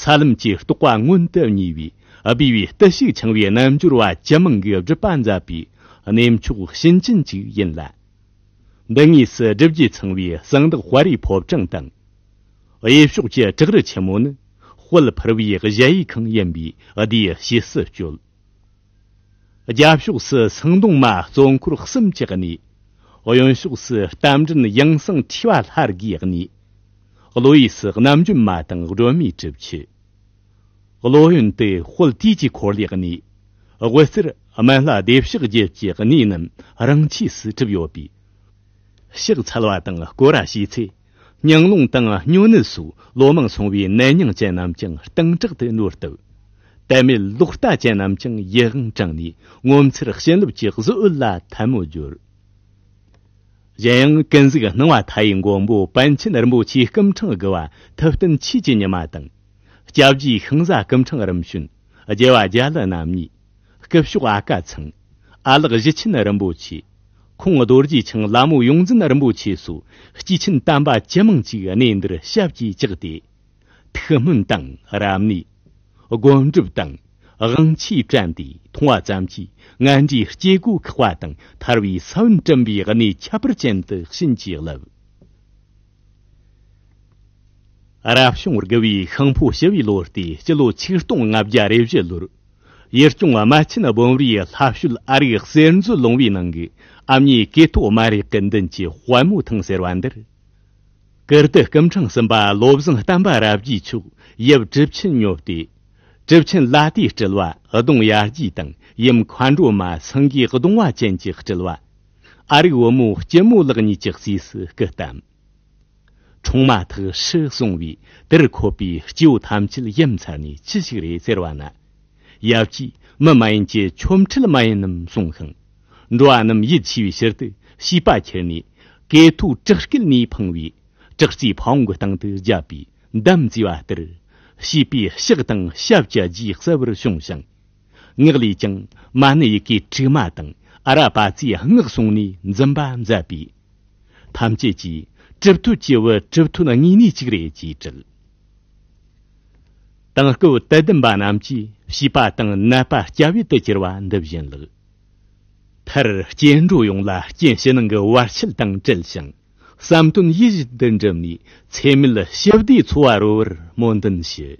ས་ལམ་གྱི་རྟོགས་པ་མངོན་དུ་བརྙེས་པའི། སྦས་པའི་བརྟུལ་ཞུགས་འཆང་བའི་རྣལ་འབྱོར་བ་ཇི་མང་གིས་སྒྲུབ་པ་མཛད་པའི། གནས་མཆོག་བྱིན་ཅན་ཅིག་ཡིན་ལ། འདི་དངོས་སུ་སྒྲུབ་རྒྱུ་ཚང་བའི་གསང་བདག་དཔལ་རིའི་ཕོ་བྲང་དང་། གཡས་ཕྱོགས་ཀྱི་བྲག་རི་ཆེན་མོ་ནི། དཔལ་ཕུར་བུའི་གཞལ་ཡས་ཁང་ཡིན་པས་བདེའི་བྱེད་སྲིད་སྤྱོད། རྒྱབ་ཕྱོགས་སུ་སེང་གདོང་མ་གཙོ་འཁོར་གསུམ་གྱི་གནས། གཡོན་ཕྱོགས་སུ་རྟ་མགྲིན་ཡང་གསང་ཁྲོས་པ་ལྷ་དགུའི་གནས། གློ་བའི་སུ་རྣམ་འཇོམས་མ་དང་སྒྲོལ་མའི་གྲུབ་ཆུ། གློ་གཡོན་དུ་དཔལ་དུས་ཀྱི་འཁོར་ལོའི་གནས། དབུ་རྩེར་སྨན་བླ་བདེ་གཤེགས་རྒྱལ་གྱི་གནས་རྣམས་རང་ཆས་སུ་གྲུབ་ཡོད་པས། ཕྱག་འཚལ་བ་དང་སྐོར་ར་བྱས་ཚེ། སྙིང་རླུང་དང་སྨྱོ་ནད་སོགས་ལོ་མང་སོང་བའི་ནད་རྙིང་ཅན་རྣམས་ཀྱང་གཏིང་དྲག་ཏུ་ནོར་བཏུབ། དད་མེད་ལོག་ལྟ་ཅན་རྣམས་ཀྱང་ཡིད་དབང་དྲངས་ནས་ངོ་མཚར་བྱིན་རླབས་ཀྱི་གཟི་འོད་ལ་ཐལ་མོ་སྦྱོར། གཞན་ཡང་ཀུན་གཟིགས་སྣང་བ་མཐའ་ཡས་མགོན་པོ་པཎ་ཆེན་རིན་པོ་ཆེའི་སྐུ་འཕྲེང་དགུ་བ་ཐུབ་བསྟན་ཆོས་ཀྱི་ཉི་མ་དང་། སྐྱབས་རྗེའི་ཤིང་བཟའ་སྐུ་འཕྲེང་རིམ་བྱོན། རྒྱལ་བ་རྒྱལ་བློན་རྣམ་གཉིས། སྐུ་ཕྱོགས་ཨ་ཀ་ཚང་། ཨ་ལགས་གཞི་ཆེན་རིན་པོ་ཆེ། ཁོང་རྡོ་རྗེ་འཆང་ལ་མོ་ཡོངས་འཛིན་རིན་པོ་ཆེ་སོགས་སྐྱེས་ཆེན་དམ་པ་ཇི་མང་ཅིག་གནས་འདིར་ཞབས་ཀྱིས་བཅགས་ཏེ། ཐུགས་སྨོན་དང་རབ་གནས། སྒོམ་སྒྲུབ་དང་དབང་ཆས་དྲན་ཏེ་མཐོང་བ་ཙམ་གྱིས་ངན་འགྲོའི་སྐྱེ་སྒོ་ཁག་པ་དང་ཐར་བའི་ས་བོན་བསྐྲུན་པའི་གནས་ཁྱད་པར་ཅན་དུ་བྱིན་གྱིས་བརླབས། རབ་བྱུང་དགུ་བའི་ཤིང་ཕོ་བྱི་བའི་ལོ་སྟེ་སྤྱི་ལོ་ཆིག་སྟོང་ལྔ་བརྒྱ་རེ་བཞི་ལོར། ཡུལ་སྐྱོང་རྨ་ཆེན་སྦོམ་རིའི་ལྷ་ཤོད་ཨ་རིག་གསེར་མཛོད་ལུང་པའི་ནང་གི་ཨ་མྱེས་ཀེ་ཐོ་མ་རེ་ཀི་མདུན་གྱི་དཔལ་མོ་ཐང་ཟེར་བ་འདིར། ཀིརྟི་སྐུ་འཕྲེང་གསུམ་པ་བློ་བཟང་བསྟན་པ་རབ་རྒྱས་མཆོག་ཡབ་གྲུབ་ཆེན་ཉོབ་སྟེ། གྲུབ་ཆེན་ལ་ཏིའི་སྤྲུལ་བ་གདོང་ཡར་རྒྱས་དང་ཡུམ་མཁའ་འགྲོ་མ་སེང་གེའི་གདོང་བ་ཅན་གྱི་སྤྲུལ་བ། ཨ་རིག་བུ་མོ་སྐྱིད་མོ་ལགས་གཉིས་ཀྱི་རྩིས་སུ་སྐུ་བལྟམས། འཁྲུངས་མ་ཐག་ཧྲི་གསུང་བས་དེར་འཁོད་པའི་སྐྱེ་བོ་ཐམས་ཅད་ཡིད་ཚར་ནས་ཅི་ཞིག་རེད་ཟེར་བ་ན། ཡབ་ཀྱིས་མི་མ་ཡིན་གྱི་ཆོ་འཕྲུལ་མ་ཡིན་ནམ་གསུངས་ཤིང་། འགྲོ་བ་རྣམས་ཡིད་ཆེས་པའི་ཕྱིར་དུ་བྱིས་པ་ཁྱེར་ནས་ཀེ་ཐོ་བྲག་སྐེད་ནས་འཕངས་པའི་བྲག་རྩའི་ཕ་བོང་གི་སྟེང་དུ་བརྒྱབ་པས་འདམ་བརྫིས་པ་ལྟར། བྱིས་པའི་ཕྱག་དང་ཞབས་ཀྱི་རྗེས་གསལ་བར་བྱུང་ཞིང་། ངག་ལས་ཀྱང་མ་ཎི་ཡི་གེ་དྲུག་མ་དང་ཨ་ར་པ་ཙའི་སྔགས་གསུངས་ནས་འཛིན་པ་མཛད་པས། ཐམས་ཅད་ཀྱིས་གྲུབ་ཐོབ་ཀྱི་བུ་གྲུབ་ཐོབ་དངོས་གནས་གཅིག་རེད་ཅེས་དྲིལ། དེང་སྐབས་དད་ལྡན་པ་རྣམས་ཀྱིས་བྱིས་པ་དང་ནད་པ་སྐྱབས་ཡུལ་དུ་གྱུར་པ་འདི་བཞིན་ལགས། མཐར་སྐྱེ་འགྲོ་ཡོངས་ལ་རྐྱེན་ཕྱི་ནང་གི་བར་ཆད་དང་བྲལ་ཞིང་བསམ་དོན་ཡིད་བཞིན་དུ་འགྲུབ་ནས་ཚེ་མེད་ཞི་བདེའི་འཚོ་བ་རོལ་བར་སྨོན་འདུན་ཞུ།